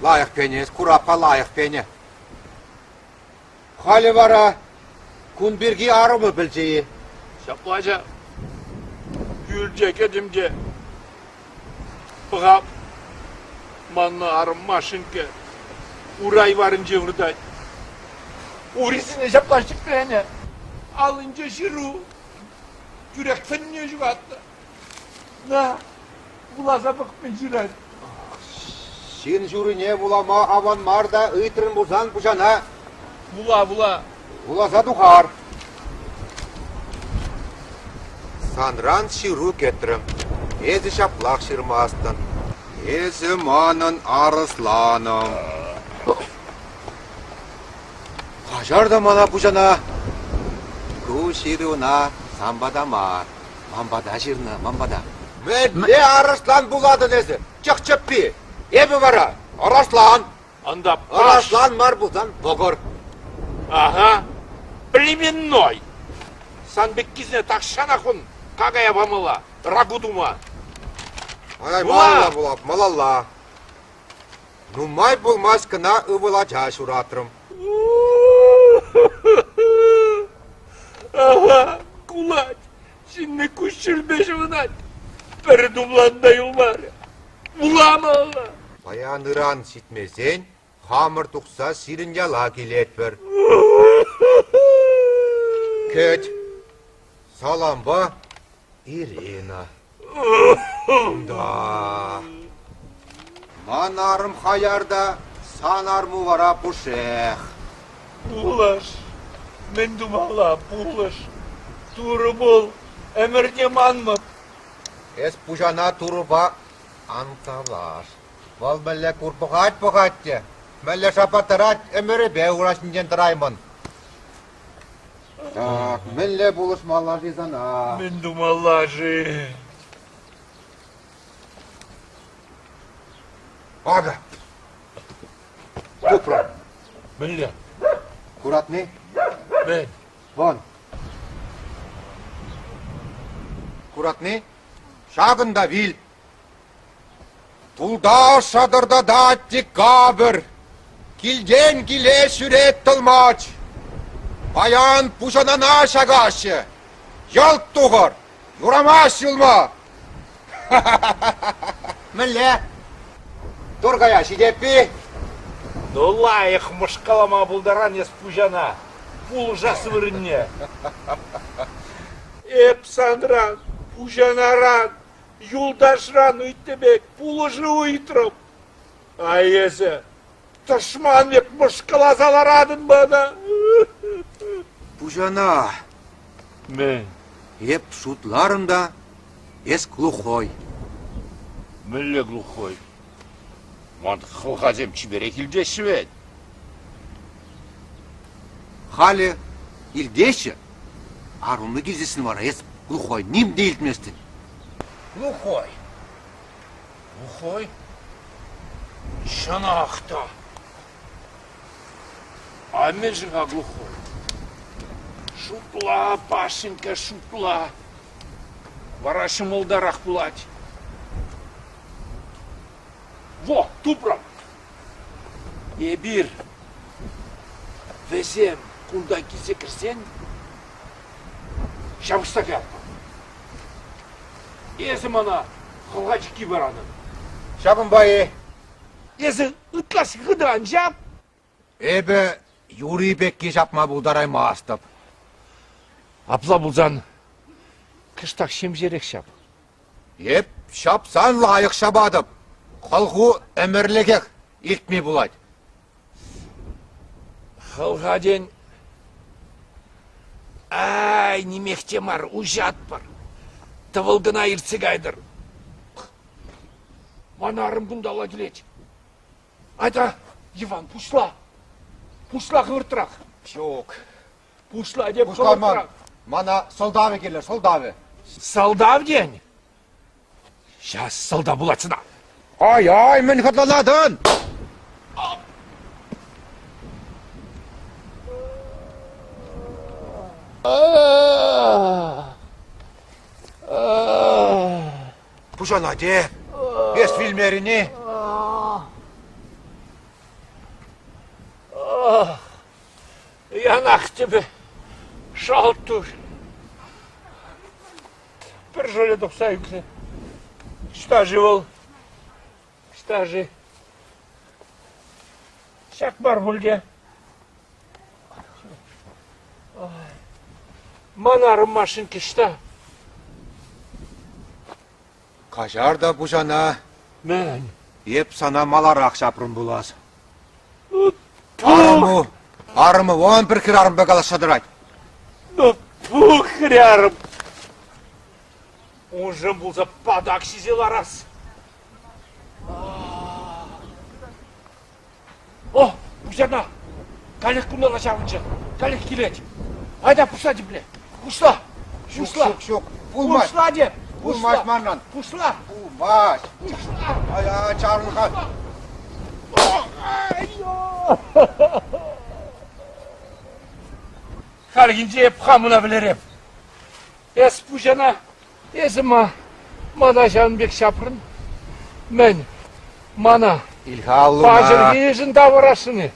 лайӑх пенӗ эс, кураппа лайӑх пенӗ. Халӗ вара кун пирки арӑмӗ пӗлчӗ-и?
Ҫапла ҫав. Пӳрте кӗтӗм те пӑхап, маннӑ арӑм Машенька урай варӗнче выртать. Урисене ҫапла ҫӗкленӗ, аллинче ҫыру. Тӳрех тӗнне ҫухатнӑ. На, вуласа пӑх мӗн ҫырать.
Ҫын ҫурине вулама аван мар та ыйтрӑн пулсан пуҫана.
Вула, вула.
Вуласа тухар. Санран ҫыру кӗтрӗм. Эсӗ ҫаплах ҫырмастӑн. Эсӗ манӑн арӑсланӑм. Каҫар та мана пуҫана. Ку ҫыруна сан пата мар. Ман пата ҫырнӑ, ман пата. Мӗнле арӑслан пулатӑн эсӗ, чӑх чӗппи? Эпӗ вара арӑслан.
Анда
Арӑслан мар пулсан вӑкӑр.
Ага, племенной. Сан пеккисене тахҫанах ун какая памалла, рагу тума.
Ай, малалла пулап, малалла. Нумай пулмасть кӑна ывӑл ача ҫуратрӑм.
Ага, кулать. Ҫынни куҫҫульпе ҫӑвӑнать. Пӗр тумлан та юлмарӗ. Вуламалла.
Паян-ыран ҫитмесен хамӑр тухса сирӗн яла килетпӗр. Кӗт. Салампа, Ирина. Да. Ман арӑм хаяр та, сан арму вара пушшех.
Пулӑш. Мӗн тумалла, пулӑш. Турӑ пул, ӗмӗрне манмӑп.
Эс пуҫана турӑпа ан тавлаш. Вӑл мӗнле кур пӑхать-пӑхать те, мӗнле шапаттарать, ӗмӗрӗпе ура ҫинчен тӑраймӑн. Так, мӗнле пулӑшмалла-ши сана?
Мӗн тумалла-ши?
Акӑ, тупрӑм.
Мӗнле?
Куратни?
Мӗн?
Вон. Куратни? Ҫакӑнта вил. Тулта шатӑртатать декабрь, Килтен киле ҫӳрет тӑлмач. Паян пуҫанана ҫакаҫҫӗ, Йӑлт тухӑр, юрамасть юлма. Мӗнле? Туркая ҫитеппи?
Ну, лайӑх мӑшкалама пултаран эс пуҫана, пулӑшас вырӑнне. Эп санран, пуҫанаран Юлташран ыйтнӑ пек пулӑшу ыйтрӑм. А эсӗ тӑшман пек мӑшкӑласа ларатӑн мана.
Пуҫана.
Мӗн?
Эп шутларӑм та, эс глухой.
Мӗнле глухой? Ман хӑлхасем чиперех илтеҫҫӗ вӗт.
Халӗ илтеҫҫӗ. Арӑму килсессӗн вара эс глухой ним те илтместӗн.
Глухой. Глухой? Чӑнах та. А мӗншӗн-ха глухой? Шутла, Пашенька, шутла. Вара ҫӑмӑлтарах пулать. Во, тупрӑм. Эпир вӗсем кунта килсе кӗрсен ҫапӑҫса каятпӑр. Эсӗ мана хӑлха чикки паратӑн.
Ҫавӑнпа-и?
Эсӗ ытлашши хытӑ ан ҫап.
Эпӗ Юрий пекки ҫапма пултараймастӑп.
Апла пулсан кӑштах ҫемҫерех ҫап.
Эп ҫапсан лайӑх ҫапатӑп. Хӑлху ӗмӗрлӗхех илтми пулать.
Хӑлха тен, ай, нимех те мар, уҫатпӑр. Тӑвӑл кӑна иртсе кайтӑр. Ман арӑм кунталла килет. Айта, Иван, пуҫла. Пуҫла хӑвӑртрах.
Ҫук.
Пуҫла теп
Пуҫламан.
хӑвӑртрах.
Мана сӑлтавӗ кирлӗ, сӑлтавӗ.
Сӑлтав тен? Ҫас сӑлтав пулать сана.
Ай-ай, мӗн хӑтланатӑн? Пуҫанать-и? Эс вилмерӗн-и?
Янах тӗпӗ шалт тур. Пӗр шӑлӗ тухса ӳкрӗ. Ӑҫта-ши вӑл? Ӑҫта-ши? Ҫак мар пуль те. Ман арӑм машинки ӑҫта?
Каҫар та пуҫана.
Мӗн?
Эп сана маларах ҫапрӑм пулас. Арӑму, арӑму вон пӗр хӗрарӑмпа калаҫса тӑрать.
Ну, пух хӗрарӑм. Уншӑн пулса патак ҫисе ларас. О, пуҫана! Каллех кунталла ҫаврӑнчӗ. Каллех килет. Айта пуҫла тепле. Пуҫла. Пуҫла.
Ҫук, ҫук, ҫук. Пулмасть.
Пуҫла те.
Пулмасть манран.
Пуҫла.
Пулмасть.
Пуҫла.
Ай, чарӑн-ха.
Хальхинче эп хам ӑна вӗлереп. Эс пуҫана, эсӗ ма мана ҫавӑн пек ҫапрӑн? Мӗн, мана
Ильха аллуна.
паҫӑрхишӗн тавӑрасшӑн-и?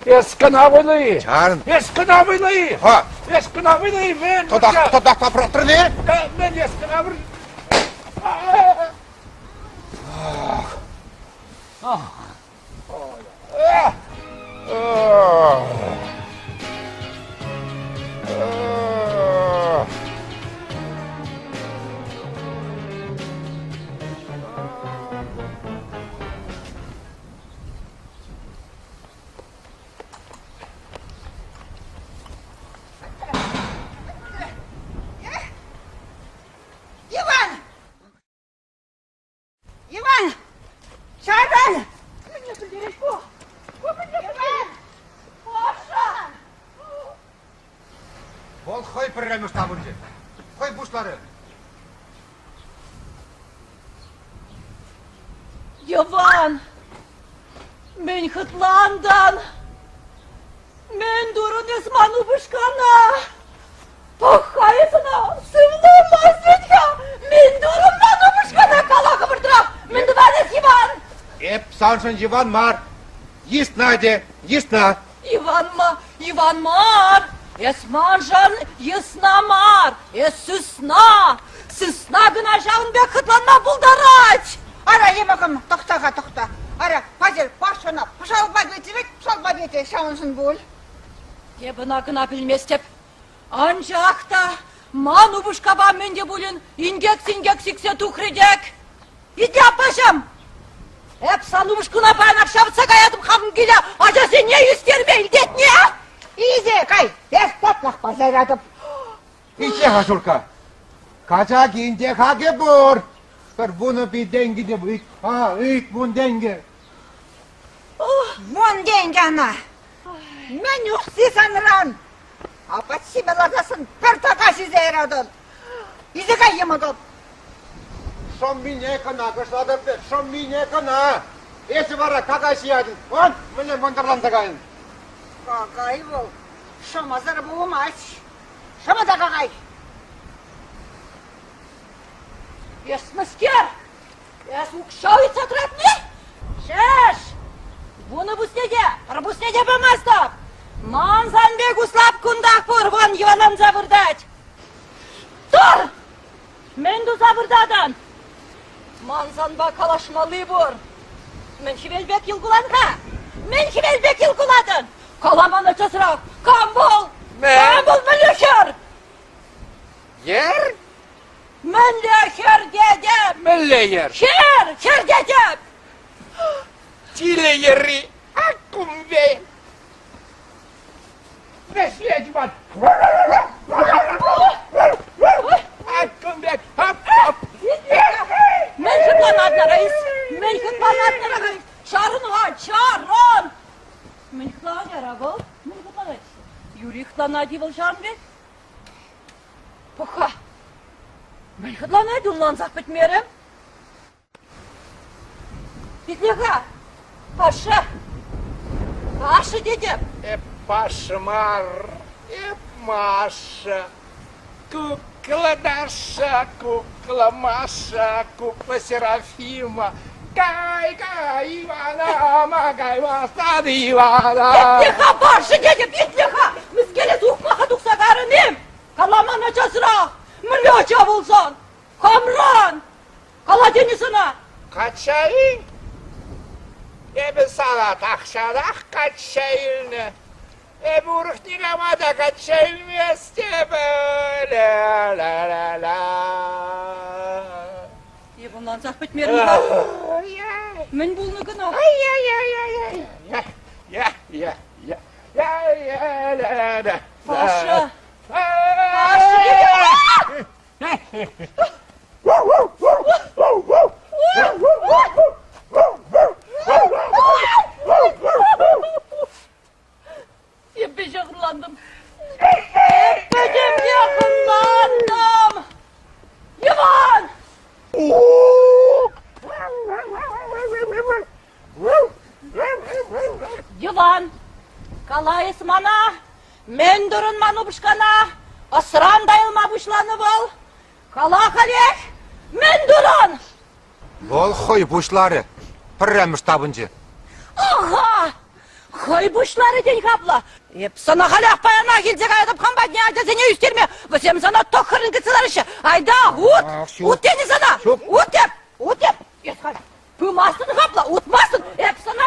Эс кӑна вӑйлӑ-и?
Чарӑн.
Эс кӑна вӑйлӑ-и?
Ха.
Эс кӑна вӑйлӑ-и? Мӗн?
Тӑтах, тӑтах тапратрӑн-и?
Мӗн эс кӑна вӑр... Ах.
Иван! Иван! Чарӑн! Мӗнле пӗлтерет ку? Ку мӗнле пӗлтерет? Паша!
Вӑл хӑй пӗрремӗш тапӑнчӗ. Хӑй пуҫларӗ.
Йӑван! Мӗн хӑтлантӑн? Мӗн турӑн эс ман упӑшкана? Пӑх-ха эс ӑна, сывламасть вӗт-ха! Мӗн турӑн ман упӑшкана? Кала хӑвӑртрах, мӗн тӑван эс, Иван?
Эп саншӑн Иван мар. Йысна те, йысна.
Иван ма, Иван мар! Эс маншӑн йысна мар, эс сысна! Сысна кӑна ҫавӑн пек хӑтланма пултарать!
Ара, йӑмӑкӑм, тӑхта-ха, тӑхта. Ара, паҫӑр Пашӑна пӑшалпа печӗ вӗт, пӑшалпа печӗ, ҫавӑншӑн пуль.
Эп ӑна-кӑна пӗлместӗп. Анчах та ман упӑшкапа мӗн те пулин инкек-синкек сиксе тухрӗ-тӗк. Итле, аппаҫӑм! Эп сан упӑшкуна паянах ҫавӑтса каятӑп хамӑн киле ачасене ӳстерме илтетне!
Илсе кай, эс татлах парса яратӑп.
Итле-ха, Шурка. Качакин те хакӗ пур. Пӗр 10 000 тенкӗ те ыйт, а, ыйт вун тенкӗ.
Вун тенкӗ ӑна. Мӗн усси санран? Апат ҫиме лартасӑн пӗр така ҫисе яратӑн. Илсе кай йӑмӑкӑм.
Шӑммине кӑна кӑшлатӑп вӗт, шӑммине кӑна. Эсӗ вара какай ҫиятӑн. Вон, мӗнле мӑнтӑрланса кайӑн.
Какай вӑл шӑмӑсӑр пулмасть. Шӑмӑ та какай.
Эс мӗскер? Эс укҫа ыйтса тӑратни? Шеш! Вунӑ пусне те, пӗр пусне те памастӑп. Ман сан пек услап кунтах пур, вон йӑваланса выртать. Тӑр! Мӗн туса выртатӑн? Ман санпа калаҫмалли пур. Мӗн хӗвел пек йӑл кулан-ха? Мӗн хӗвел пек йӑл кулатӑн? Кала мана часрах, кам вӑл? Кам вӑл мӗнле хӗр?
Йӗр?
Мӗнле хӗр тетӗп?
Мӗнле йӗр?
Хӗр! Хӗр тетӗп!
Тилӗ йӗрри ак кумве. Вӗҫлет ман. Ак кун пек. Хоп-хоп.
Мӗн хӑтланатӑн, Раис? Мӗн хӑтланатӑн, Раис? Чарӑн-ха, чарӑн! Мӗн хӑтланать ара вӑл? Мӗн хӑтланать? Юри хӑтланать-и вӑл ҫавӑн пек? Пӑх-ха, мӗн хӑтланать, ӑнлансах пӗтмерӗ. Итле-ха, Паша, Паша тетӗп.
Эп Паша мар, эп Маша. Кукла Даша, кукла Маша, кукла Серафима. Кай, кай, Ивана, магай, васады Ивана.
Итле-ха, Паша тетӗп, итле-ха. Мӗскере тухмаха тухса карӑн-им? Кала мана часрах, мӗнле ача пулсан? Камран? Кала тенӗ сана!
Качча-и? Эпӗ сана тахҫанах качча илнӗ. Эпӗ урӑх никама та качча илместӗп. Ля-ля-ля-ля.
Эп ӑнлансах пӗтмерӗм-ха. Мӗн пулнӑ кӑна?
Ай-яй-яй-яй-яй. Я-я-я. Я-я-ля-ля.
Паша!
Паша!
Эпӗ ҫӑхӑрлантӑм. Пӗтӗмпе хӑнлантӑм. Иван! Йӑван, кала эс мана, Мӗн турӑн ман упӑшкана? Ӑсран тайӑлма пуҫланӑ вӑл. Кала халех, мӗн турӑн?
Вӑл хӑй пуҫларӗ. Пӗрремӗш тапӑнчӗ.
Аха! Хӑй пуҫларӗ тен капла. Эп сана халех паянах илсе каятӑп хам патне ачасене ӳстерме. Вӗсем сана тӑххӑрӑн кӗтсе лараҫҫӗ. Айда, ут! Ут тенӗ сана! Ут теп! Ут теп! Эс халь пымастӑн капла, утмастӑн. Эп сана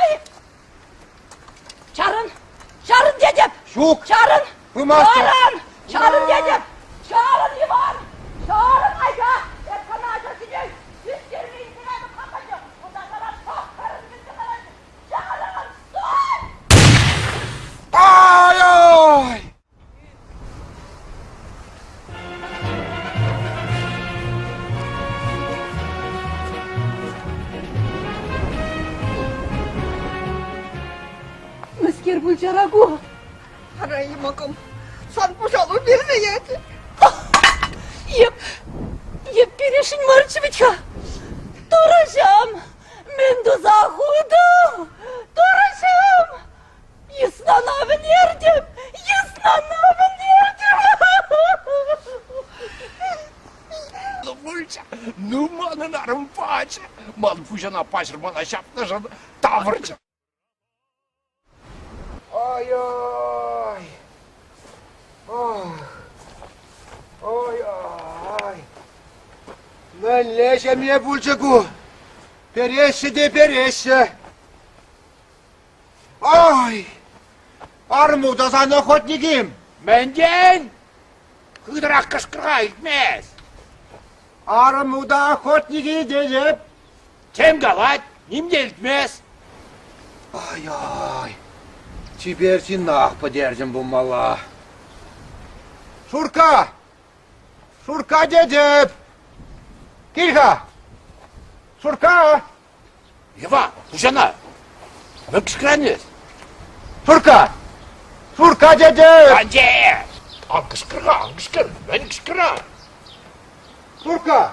Чарӑн! Чарӑн тетӗп!
Ҫук!
Чарӑн!
Пымастӑп!
Чарӑн! Чарӑн тетӗп! Чарӑн, Иван! Чарӑн, айта! Эп сана ачасене ӳстерме илсе кайнӑ хапӑльте! Унта сана тӑххӑрӑн кӗтсе лараҫҫӗ! Чарӑн! Стой!
Ай-ай!
Мӗскер пулчара ку?
Ара, йӑмӑкӑм, сан пӑшалу персе ячӗ.
Еп, еп перешӗн марччӗ вӗт-ха. Турӑҫӑм, мӗн туса хутӑм? Турӑҫӑм! Йыснана вӗлертӗм! Йыснана вӗлертӗм!
Пулчӗ. Ну, манӑн арӑм пачӗ. Ман пуҫана паҫӑр мана ҫапнӑшӑн тавӑрчӗ.
Ай-ай! Ах! Ай-ай! Мӗнле ҫемье пулчӗ ку? Переҫҫӗ те переҫҫӗ. Ай! Арӑму та сан охотник-им?
Мӗнтен? Хытӑрах кӑшкӑрха илтмест.
Арӑму та охотник-и тетӗп.
Тем калать. Ним те илтмест.
Ай-ай, чипер ҫыннах пӗтертӗм пулмалла. Шурка! Шурка тетӗп! Кил-ха! Шурка!
Йӑва, пуҫана! Мӗн кӑшкӑранес?
Шурка! Шурка тетӗп!
Анче! Ан кӑшкӑр-ха, ан кӑшкӑр! Мӗн кӑшкӑра?
Шурка!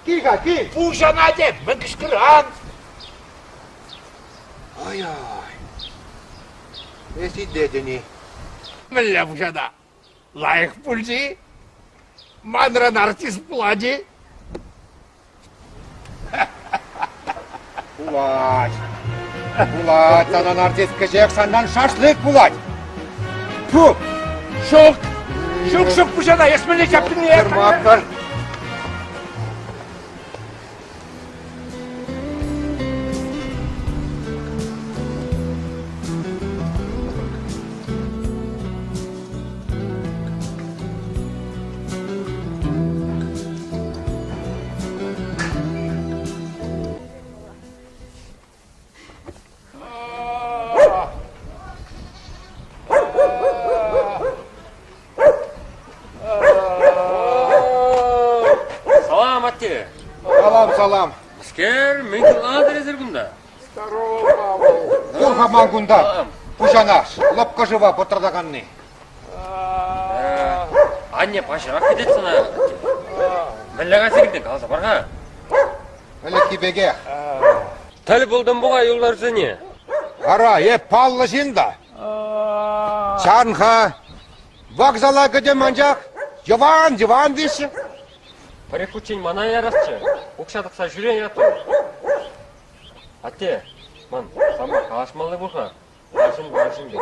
Кил-ха, кил!
Пуҫана теп, мӗн кӑшкӑран?
Ай-ай! Эс итлетӗн-и?
Мӗнле пуҫана? Лайӑх пулчӗ-и? Манран артист пулать-и?
Пулать. Пулать санан артист кӗҫех санран шашлык пулать. Фу!
Ҫук! Ҫук, ҫук, пуҫана, эс мӗнле ҫаптине?
Макар.
Салам, атте.
Салам, салам.
Мӗскер, мӗн кӑлатӑр эсир кунта?
Здорово, Павел.
Кур-ха ман кунта, пуҫана, лӑпкӑ шыва пӑтратаканни.
Анне паҫӑрах кӗтет сана. Мӗнле кайса килтӗн, каласа пар-ха.
Ӗлӗкхи пекех.
Тӗл пултӑм пуха юлташсене.
Ара, эп паллӑ ҫын та. Чарн-ха. Вокзала кӗтӗм анчах Йӑван, Йӑван теҫҫӗ.
Пӗрех хутчен мана ярасчӗ. Укҫа тӑкса ҫӳрен атту. Атте, ман санпа калаҫмалли пур-ха. Арҫын арҫын пек.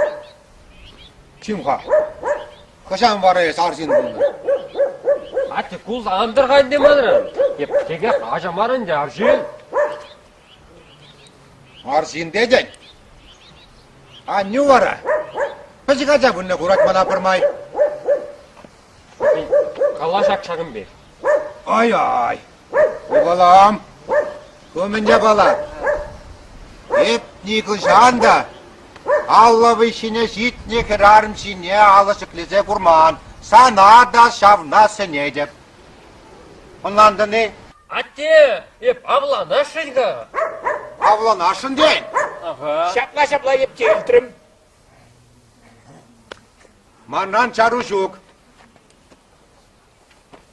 Чим-ха, хӑҫан вара эс арҫын пулнӑ?
Атте, кулса ан тӑр-ха ӗнтӗ манран. Эп текех ача мар ӗнтӗ, арҫын.
Арҫын тетӗн? Аннӳ вара пӗчӗк ача пулнӑ курать мана пӗрмай.
Кала ҫак ҫакӑн пек.
Ай-ай, ывӑлӑм, ку мӗн япала? Эп нихӑҫан та алла вӑй ҫине ҫитнӗ хӗрарӑм ҫине алӑ ҫӗклесе курман. Сана та ҫавна сӗнетӗп. Ӑнлантӑн-и?
Атте, эп авланасшӑн-ха.
Авланасшӑн тен?
Ага.
Ҫапла-ҫапла эп те илтрӗм.
Манран чару ҫук.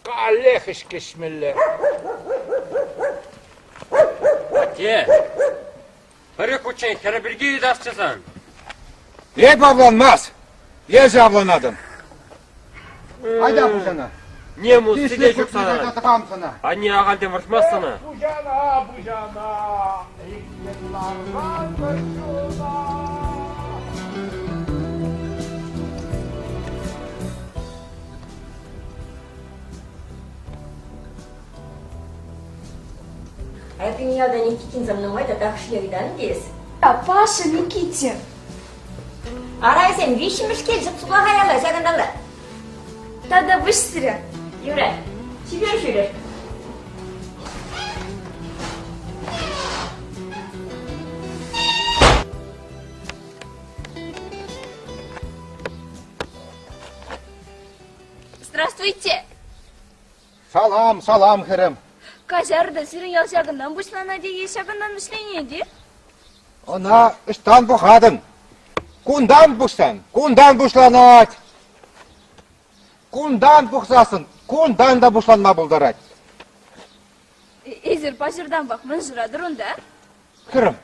Каллех ӗҫкӗҫмелле.
Атте, пӗр хутчен хӗрӗ пирки ыйтасчӗ сан.
Эп авланмас, эсӗ авланатӑн. Айда пуҫана.
Не мусси те ҫук сана.
Тӑкам сана.
Анне ахальтен вӑрҫмасть сана.
Пуҫана, пуҫана, иккен ларсан чуна.
А пин ялта Никитинсем нумай та тахӑшне ыйтан тес.
Паша Никитин.
Арайсем виҫҫӗмӗш килчӗк сулахаялла ҫакӑнталла.
Тата вӗҫсӗре.
Юрать. Чипер ҫӳрӗр.
Здравствуйте!
Салам, салам, хӗрӗм.
Каҫар та, сирӗн ял ҫакӑнтан пуҫланать-и е ҫакӑнтан вӗҫленет-и?
Ӑна ӑҫтан пӑхатӑн? Кунтан пуҫсан, кунтан пуҫланать. Кунтан пӑхсассӑн, кунтан та пуҫланма пултарать.
Эсир паҫӑртанпах мӗн шыратӑр унта?
Хӗрӗм,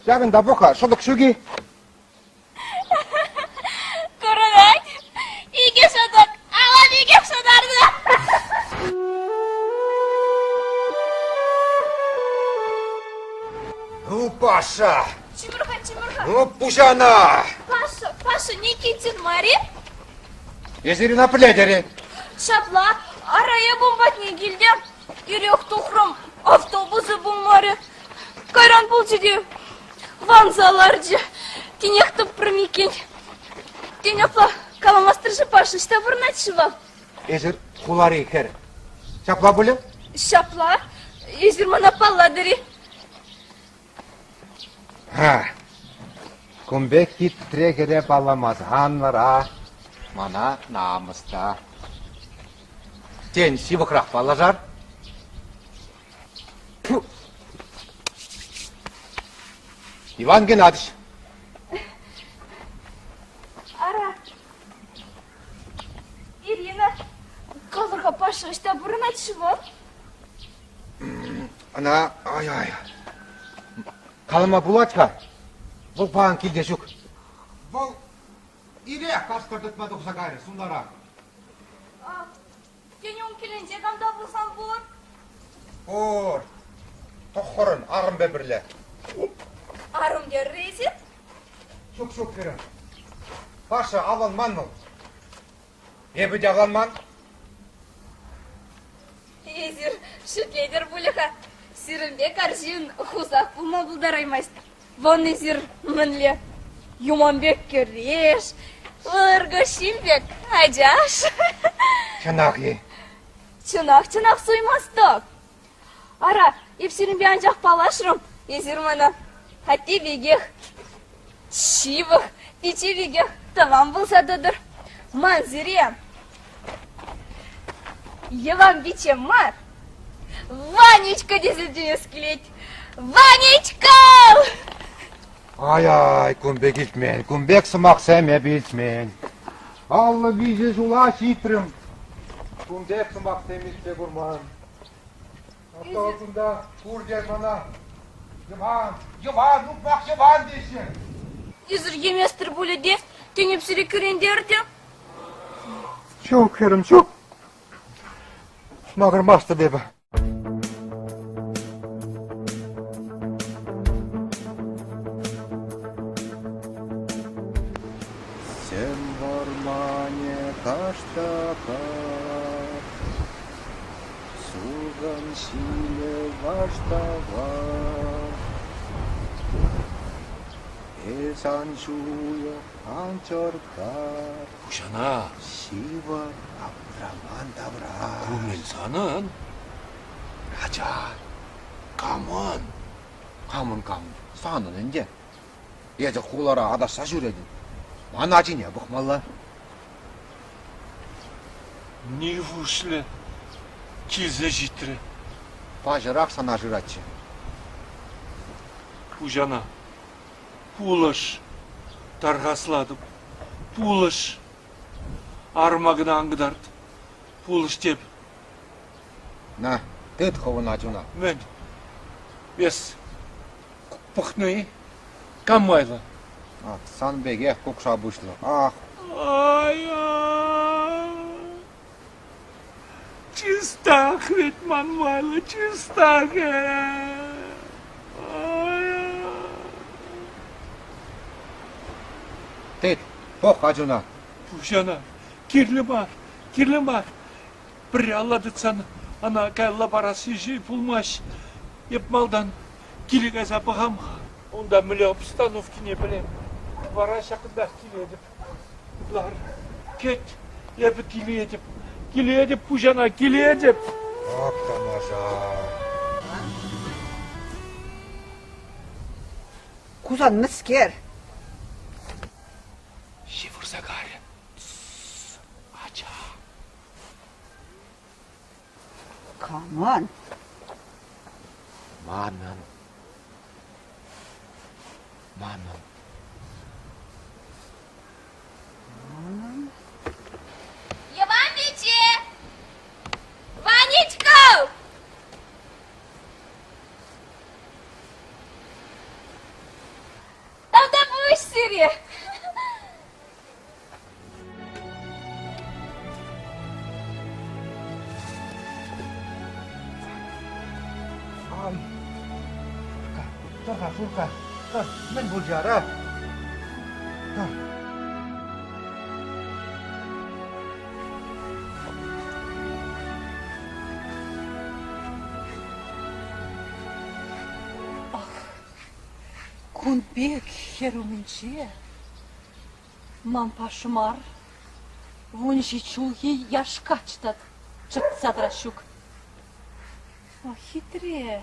ҫакӑнта пӑх-ха, шӑтӑк ҫук-и?
Курӑнать. Икӗ шӑтӑк, ала пекех шӑтарнӑ.
Ну, Паша!
Чимӗр-ха, чимӗр-ха.
Ну, пуҫана!
Паша, Паша Никитин мар-и?
Эсир ӑна пӗлетӗр-и?
Ҫапла, ара эп ун патне килтӗм. Ирех тухрӑм, автобусӗ пулмарӗ. Кайран пулчӗ те ванса ларчӗ. Тинех тупрӑм иккен. Тен, апла каламастӑр-ши Паша, ӑҫта пурӑнать-ши вӑл?
Эсир хулари хӗр. Ҫапла пулӗ?
Ҫапла. Эсир мана паллатӑр-и?
Ха! Кун пек хитре хӗре палламасан вара мана намӑс та. Тен, ҫывӑхрах паллашар? Иван Геннадьевич.
Ара, Ирина, калӑр-ха, Паша ӑҫта пурӑнать-ши вӑл?
Ӑна, ай-ай, калама пулать-ха. Вӑл паян килте ҫук. Вӑл ирех кашкӑр тытма тухса кайрӗ сунара.
Тен, ун килӗнче кам та пулсан пур?
Пур. Тӑххӑрӑн арӑмпа пӗрле.
Арӑм терӗр-и
Ҫук, ҫук, хӗрӗм. Паша авланман вӑл. Эпӗ те авланман.
Эсир шӳтлетӗр пулӗ-ха. Сирӗн пек арҫын хусах пулма пултараймасть. Вӑн эсир мӗнле юман пек кӗреш, вӑркӑш ҫил пек ачаш.
Чӑнах-и?
Чӑнах, чӑнах суймастӑп. Ара, эп сирӗнпе анчах паллашрӑм, эсир мана атте пекех ҫывӑх, пичче пекех тӑван пулса тӑтӑр. Ман сире Йӑван пичче мар, Ванечка тесе чӗнес килет. Ванечка!
Ай-ай, кун пек илтмен, кун пек сӑмахсем эп илтмен. 53 ҫула ҫитрӗм. Кун пек сӑмахсем илтсе курман. Апла кунта пурте мана Йӑван, Йӑван, ухмах Йӑван теҫҫӗ.
Ӳсӗр йӗместӗр пулӗ те, тенӗп сире кӳрентерчӗ.
Ҫук, хӗрӗм, ҫук. Макӑрмастӑп эпӗ. Сӗм вӑрманӗ каштака, Сулхӑн ҫилӗ ваштавах. Эс ан ҫуйӑх, ан чӑркар.
Хуҫана.
Ҫывӑр, аптраман тавра.
Ку мӗн санӑн?
Ача.
Камӑн?
Камӑн камӑн? Санӑн ӗнтӗ. Эсӗ хулара аташса ҫӳретӗн. Ман ачине пӑхмалла.
Нивушлӗ килсе ҫитрӗ?
Паҫӑрах сана шыратчӗ.
Хуҫана, пулӑш, тархаслатӑп, пулӑш. Арӑма кӑна ан кӑтарт, пулӑш теп.
На, тыт хӑвӑн ачуна.
Мӗн? Эс пӑхнӑ-и? Кам майлӑ?
Ах, сан пекех кукша пуҫлӑ. Ах.
Ай-ай! Чистах ведь ман майлӑ, чистах.
Тыт, пӑх ачуна.
Пуҫана, кирлӗ мар, кирлӗ мар. Пӗрре алла тытсан ӑна каялла парасси пулмасть. Эп малтан киле кайса пӑхам-ха. Унта мӗнле обстановкине пӗлем. Вара ҫакӑнтах килетӗп. Лар, кӗт, эпӗ килетӗп. Килетӗп пуҫана, килетӗп.
Ак тамаша.
Кусан мӗскер?
Ҫывӑрса карӗ. Ача.
Камӑн?
Манӑн. Манӑн.
Манӑн?
Йӑван пичче! Ванечка! Тавтапуҫ сире!
Ай, Шурка, тӑр-ха, Шурка, тӑр, мӗн пулчӗ ара? Тӑр.
Ах, кун пек хӗр умӗнче Ман Паша мар, 17 ҫулхи яш каччӑ та чӑтса тӑрас ҫук. Ох, хитре.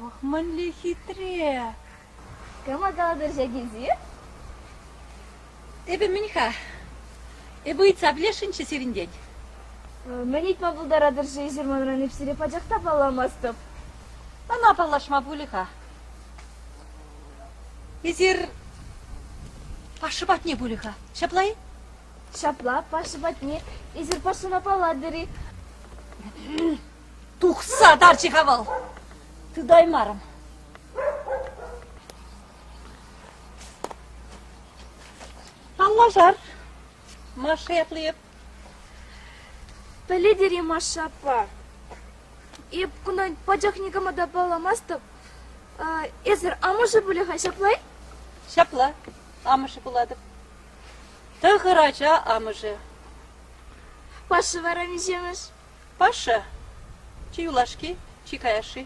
Ох, мӗнле хитре.
Кама калатӑр ҫак эсир?
Эпӗ мӗн-ха? Эпӗ ыйтса пӗлесшӗнччӗ сирӗнтен.
Мӗн ыйтма пултаратӑр-ши эсир манран эп сире пачах та палламастӑп.
Ӑна паллашма пулӗ-ха. Эсир Паша патне пулӗ-ха, ҫапла-и?
Ҫапла, Паша патне. Эсир Пашӑна паллатӑр-и?
Тухса тарчӗ-ха вӑл. Тытаймарӑм. Паллашар. Маша ятлӑ эп.
Пӗлетӗр-и, Маша аппа? Эп кунта пачах никама та палламастӑп. Эсӗр амӑшӗ пулӗ-ха, ҫапла-и?
Ҫапла, амӑшӗ пулатӑп. Тӑхӑр ача амӑшӗ.
Паша вара миҫемӗш?
Паша, чи юлашки, чи каяшши,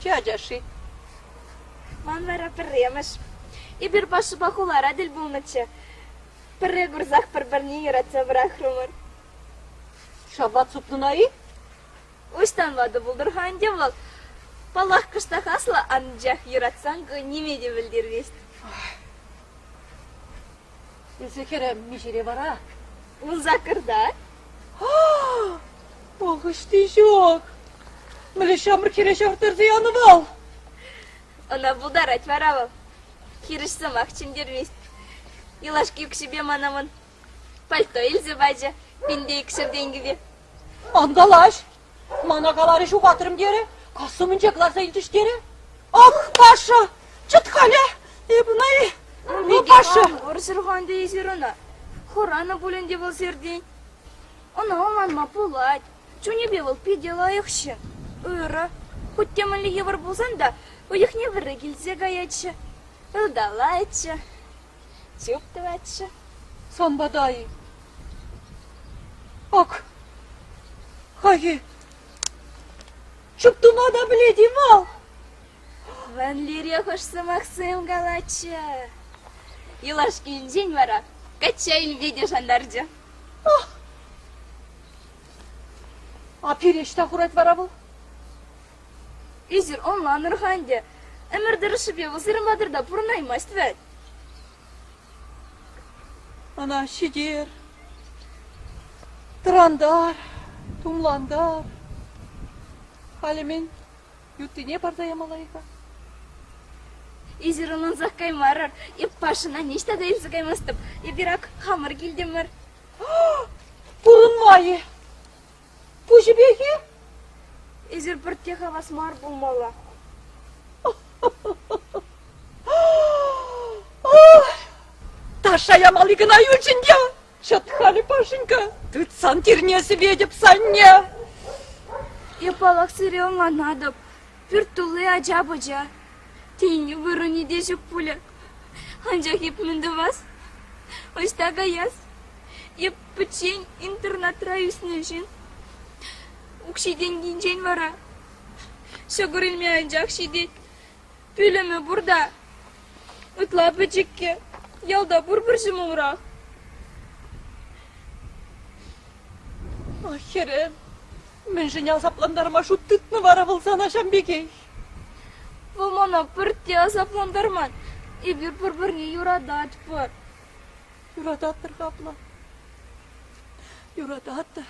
чи ачашши.
Ман вара пӗрремӗш. Эпир Пашӑпа хулара тӗл пулнӑччӗ. Пӗрре курсах пӗр-пӗрне юратса пӑрахрӑмӑр.
Ҫавват супнӑна-и?
Ӑҫтан ватӑ пултӑр-ха ӗнтӗ вӑл? Паллах, кӑштах аслӑ, анчах юратсан ку ниме те пӗлтермест.
Эсӗ хӗрӗм миҫере вара?
Вунсаккӑрта.
Ох, ӑҫти ҫук! Мӗнле ҫамрӑк хӗре ҫавӑрттарса янӑ вӑл?
Ӑна пултарать вара вӑл. Хирӗҫ сӑмах чӗнтермест. Юлашки укҫипе мана мӑн пальто илсе пачӗ, пинте икҫӗр тенкӗпе.
Ан калаҫ! Мана каларӗ ҫухатрӑм терӗ, касса умӗнче кӑларса илчӗҫ терӗ. Ах, Паша, чӑт халӗ, эп ӑна Ну, Паша!
Вӑрҫӑр-ха ӗнтӗ эсир ӑна. Хӑранӑ пуль ӗнтӗ вӑл сиртен. Ӑна ӑнланма пулать. Чунӗпе вӑл питӗ лайӑх ҫын. Ырӑ. Хуть те мӗнле йывӑр пулсан та уйӑхне пӗрре килсе каятчӗ, ыталатчӗ, чуп тӑватчӗ.
Сан пата-и? Ак, хайхи, чуптума та пӗлет-и вӑл?
Мӗнлерех ӑш сӑмахсем калатчӗ. Юлашкинчен вара качча илме те шантарчӗ.
А пире ӑҫта хурать вара вӑл?
Эсир ӑнланӑр-ха ӗнтӗ, ӗмӗр тӑрӑшшӗпе вӑл сирӗн патӑрта пурӑнаймасть вӗт.
Ӑна ҫитер, тӑрантар, тумлантар. Халӗ мӗн, юттине парса ямалла-и-ха?
Эсир ӑнлансах каймарӑр, эп Пашӑна ниҫта та илсе каймастӑп. Эпир ак хамӑр килтӗмӗр.
Пурӑнма-и? Пуҫӗпех-и?
Эсир пӗртте хавас мар пулмалла.
Ташша ямалли кӑна юлчӗ ӗнтӗ. Чӑт халӗ, Пашенька, тытсан тирне сӗветӗп санне.
Эп паллах сире ӑнланатӑп. Пӳрт тулли ача-пӑча. Тен, вырӑнӗ те ҫук пулӗ. Анчах эп мӗн тӑвас? Ӑҫта каяс? Эп пӗччен интернатра ӳснӗ ҫын. Укҫи-тенкинчен вара ҫӑкӑр илме анчах ҫитет. Пӳлӗмӗ пур та, ытла пӗчӗккӗ, ялта пурпӗр ҫӑмӑлрах.
Ах, хӗрӗм, мӗншӗн асаплантарма шут тытнӑ вара вӑл сана ҫам пекех?
Вӑл мана пӗртте асаплантарман. Эпир пӗр-пӗрне юрататпӑр.
Юрататӑр-ха апла. Юрататӑр.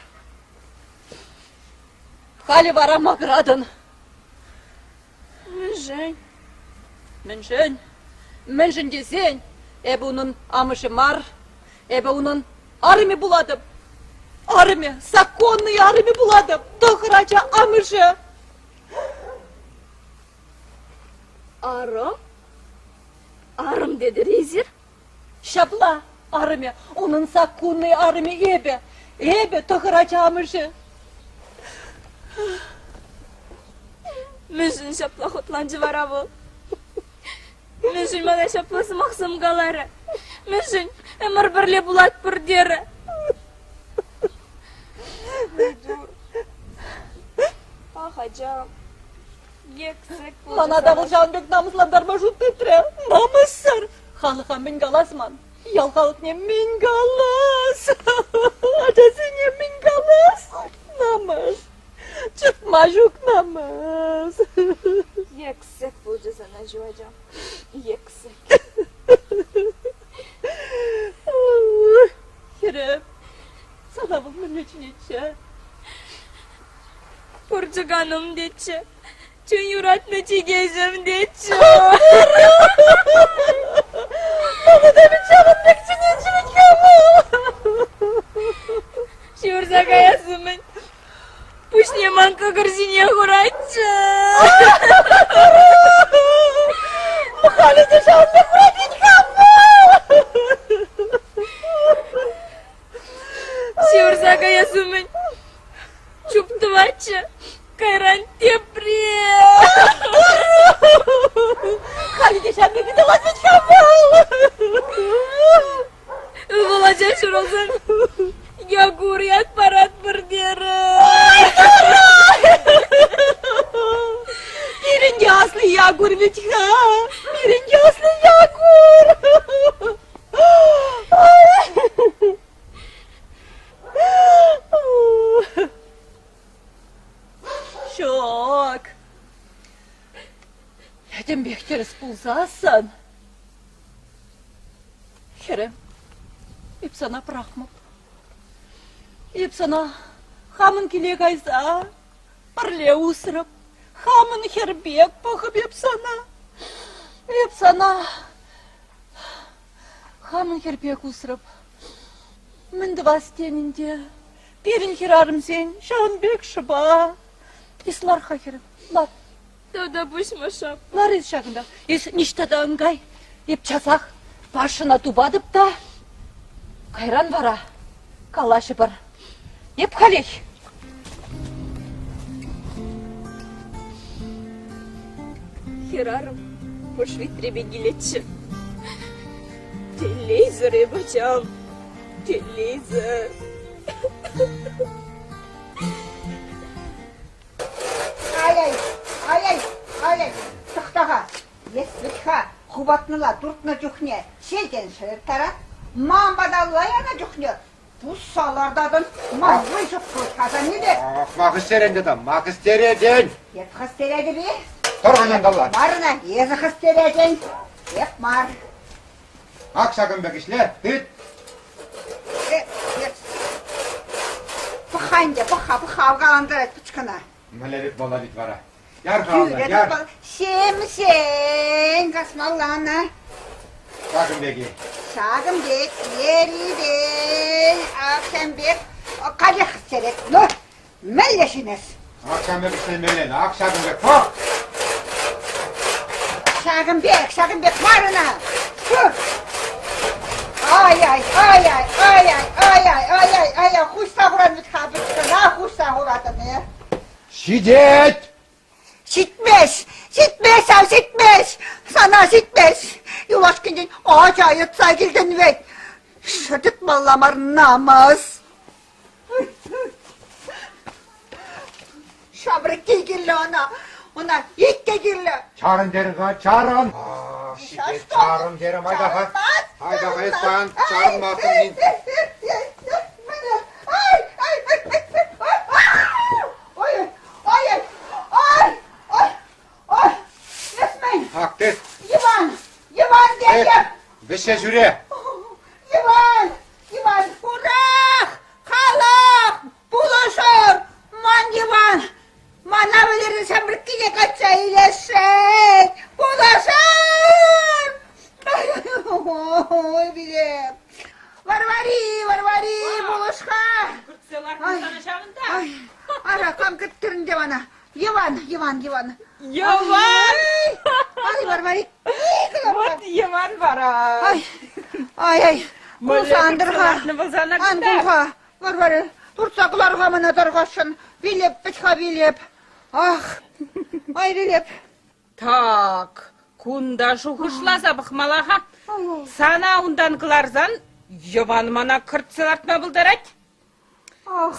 Халӗ вара макӑратӑн.
Мӗншӗн?
Мӗншӗн? Мӗншӗн тесен, эпӗ унӑн амӑшӗ мар, эпӗ унӑн арӑмӗ пулатӑп. Арӑмӗ, законный арӑмӗ пулатӑп, тӑхӑр ача амӑшӗ.
Арӑм? Арӑм тетӗр эсир?
Ҫапла, арӑмӗ, унӑн саккунный арӑмӗ эпӗ. Эпӗ тӑхӑр ача амӑшӗ.
Мӗншӗн ҫапла хӑтланчӗ вара вӑл? Мӗншӗн мана ҫапла сӑмахсем каларӗ? Мӗншӗн ӗмӗр пӗрле пулатпӑр терӗ? Ах, ачам,
Мана та вӑл ҫавӑн пек намӑслантарма шут тытрӗ. Намӑссӑр! Халӑха мӗн калас ман? Ял халӑхне мӗн калас? Ачасене мӗн калас? Намӑс. Чӑтма ҫук намӑс.
Йӗксӗк пулчӗ сана ҫу ачам. Йӗксӗк. Хӗрӗм, сана вӑл мӗнле чӗнетчӗ? Пӑрчӑканӑм тетчӗ. Чун юратнӑ чикеҫӗм тетчӗ. Мана та вӗт ҫавӑн пек чӗнетчӗ вӗт-ха вӑл. Ҫывӑрса каяс умӗн пуҫне ман кӑкӑр ҫине хуратчӗ. Халӗ те ҫавӑн пек хурать вӗт-ха вӑл. Ҫывӑрса каяс умӗн чуп тӑватчӗ, кайран тепре. Халӗ те ҫав пек ыталать вӗт-ха вӑл. Ывӑл ача ҫуралсан Якур ят паратпӑр терӗ. Пирӗн те аслӑ Якур вӗт-ха. Пирӗн те аслӑ Якур. Ҫук. Пӗтӗмпех тӗрӗс пулсассӑн. Хӗрӗм, эп сана пӑрахмӑп. Эп сана хамӑн киле кайса пӗрле усрӑп. Хамӑн хӗр пек пӑхӑп эп сана. Эп сана Хамӑн хӗр пек усрӑп. Мӗн тӑвас тен ӗнтӗ? Пирӗн хӗрарӑмсен ҫавӑн пек шӑпа. Эс лар-ха, хӗрӗм, лар. Тата пуҫмашап. Лар эс ҫакӑнта. Эс ниҫта та ан кай. Эп часах Пашӑна тупатӑп та кайран вара калаҫӑпӑр. Эп халех. Хӗрарӑм пуш витрепе килетчӗ. Телейсӗр эп ачам, телейсӗр. Ай-ай, ай-ай, ай-ай, тӑхта-ха, эс вӗт-ха хупатнӑла туртнӑ чухне ҫилтен шӑйӑрттарать, ман паталла янӑ чухне Пусса лартатӑн, ман вӑй ҫук асанне те.
Ах, ма хӗстерен тата, ма хӗстеретӗн?
Эп хӗстеретӗп-и?
Тӑр янталла.
Мар ӑна, эсӗ хӗстеретӗн. Эп мар.
Ак ҫакӑн пек ӗҫле, тыт.
Пӑх-ха ӗнтӗ, пӑх-ха, пӑх-ха, авкалантарать пӑчкӑна.
Мӗнле пек вӑл вара? Яр-ха ӑна, яр.
Ҫемҫен касмалла ӑна.
Ҫакӑн пек-и?
Ҫакӑн пек, ерипен, ак пек, каллех хӗстерет. Ну, мӗнле ҫын эс?
Ак ҫакӑн пек ӗҫлемелле, ак ҫакӑн пек, пӑх!
Ҫакӑн пек, ҫакӑн пек мар ӑна. Ай-ай, ай-ай, ай-ай, ай-ай, ай-ай, ай-ай, хуҫса хуран вӗт-ха, пӑчкӑна хуҫса хуратӑн, э?
Ҫитет!
Ҫитмест! Ҫитмест ҫав, ҫитмест! Сана ҫитмест! Юлашкинчен ача йӑтса килтӗн вӗт! Шӑтӑтмалла мар намӑс! Ҫамрӑкки кирлӗ ӑна! Ӑна иккӗ кирлӗ!
Чарӑн терӗм-ха, чарӑн! Ҫитет, чарӑн терӗм, айта-ха. Айта-ха, эс паян чарӑнмастӑн.
Ай, ай, ай, ай, ай, ай, ай, ай, ай, ай, эс
Ак, тет.
Иван, Иван тетӗп.
Вӗҫсе ҫӳре.
Иван, Иван, хурах, халӑх, пулӑшӑр, ман Иван, мана вӗлернӗ ҫамрӑккине качча илесшӗн, пулӑшӑр! Ой, пире. Варвари, Варвари, пулӑш-ха!
Кӗртсе лартнӑ сана ҫавӑнта.
Ара, кам кӗттӗр ӗнтӗ мана? Йӑван, Йӑван, Йӑван.
Йӑван!
Ай, Варвари.
Вот Йӑван вара.
Ай, ай, ай. Кулса антӑр-ха. Ан кул-ха. Варвари, туртса кӑлар-ха мана тархасшӑн. Вилеп вӗт-ха, вилеп. Ах, ай, вилеп.
Так, кунта шухӑшласа пӑхмалла-ха. Сана унтан кӑларсан Йӑван мана кӗртсе лартма пултарать.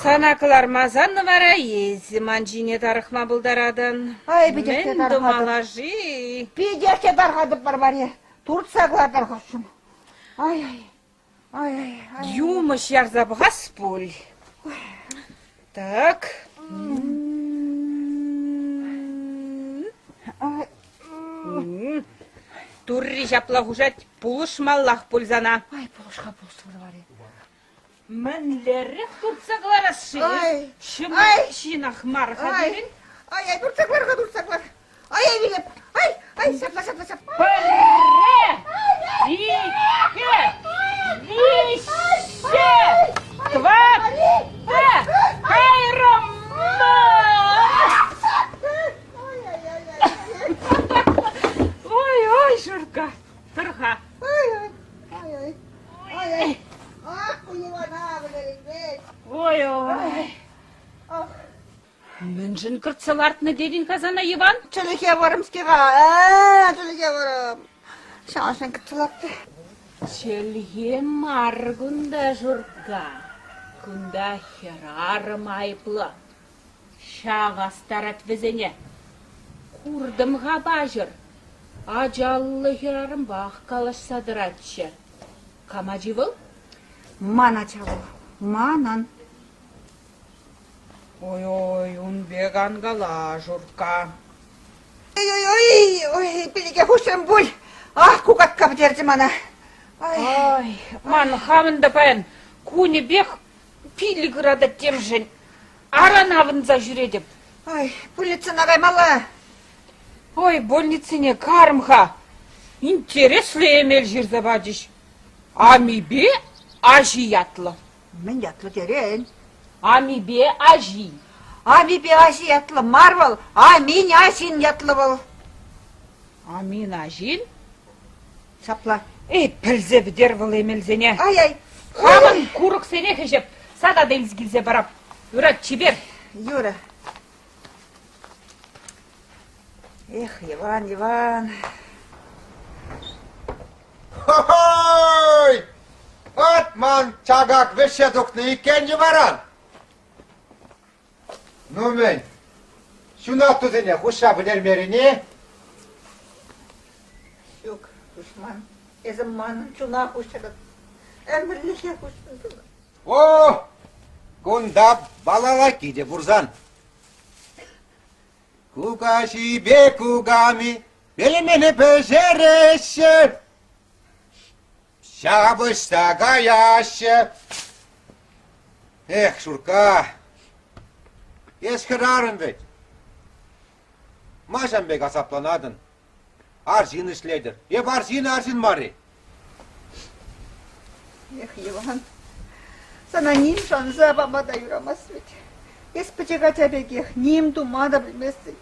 Сана кӑлармасан вара эсӗ ман ҫине тарӑхма пултаратӑн.
Ай, питех те
Мӗн
тарӑхатӑп.
тумалла-ши?
Питех те тархатӑп, Варвари. Туртса кӑлар тархасшӑн. Ай-ай, ай-ай, ай.
Юмӑҫ ярса пӑхас пуль. Так.
Ай.
Турри ҫапла хушать, пулӑшмаллах пуль сана.
Ай, пулӑш-ха, пулӑш варвари.
Мӗнлерех туртса кӑларас-ши?
Ай,
Ҫӑмӑл
ай,
ҫынах мар-ха
ай,
пирӗн.
Ай, ай, туртса кӑлар-ха, туртса кӑлар. Ай, ай, вилеп. Ай, ай, ҫапла, ҫапла, ҫапла.
Пӗрре, иккӗ, виҫҫӗ, тӑваттӑ, кайрӑм! Ой, ой, Шурка, тӑр-ха.
Ай, ай, ай, ай. Ай, ай. Ах, ку Ивана вӗлерет.
Ой, ой.
Ах.
Мӗншӗн кӑртса лартнӑ тетӗн-ха сана, Иван?
Чӗлхе вӑрӑм-ҫке-ха, чӗлхе вӑрӑм. Ҫавӑншӑн кӑртса лартрӗ.
Чӗлхе мар кунта, Журка. Кунта хӗрарӑм айӑплӑ. Ҫав астарать вӗсене. Куртӑм-ха паҫӑр, ачаллӑ хӗрарӑмпах калаҫса тӑратчӗ. Кам ачи вӑл?
Ман ача вӑл, манӑн.
Ой-ой, ун пек ан кала, Журкка.
Ой-ой-ой, ой, пилӗке хуҫрӑм пуль. Ах, кукатка пӗтерчӗ мана.
Ай, ман хамӑн та паян кунӗпех пилӗк ыратать темшӗн. Аран авӑнса ҫӳретӗп.
Ай, больницӑна каймалла.
Ой, больницине карӑм-ха. Интереслӗ эмел ҫырса пачӗҫ. Амипе аҫи ятлӑ.
Мӗн ятлӑ терен?
Амипе аҫи.
Амипе аҫи ятлӑ мар вӑл, Амин аҫин ятлӑ вӑл.
Амин аҫин?
Ҫапла.
Эй, пӗлсе пӗтер вӑл эмелсене.
Ай-ай.
Хамӑн курӑксене хӗҫӗп, сана та илсе килсе парап. Юрать, чипер.
Юра. Эх, Иван, Иван.
Хо-хой! От ман чакак вӗҫсе тухнӑ иккен йӑваран. Ну мӗн, ҫунаттусене хуҫса пӗтермерӗн-и?
Ҫук, душман, эсӗ манӑн чуна хуҫрӑн. Ӗмӗрлӗхе хуҫрӑн.
О, кунта балалайки те пурсан. Кукаҫипе куками пельмени пӗҫереҫҫӗ. Ҫапӑҫса каяҫҫӗ. Эх, Шурка, эс хӗрарӑм вӗт. Ма ҫам пек асапланатӑн? Арҫын ӗҫлетӗр. Эп арҫын арҫын мар-и?
Эх, Иван, сана ним шанса пама та юрамасть вӗт. Эс пӗчӗк ача пекех ним тума та пӗлместӗн.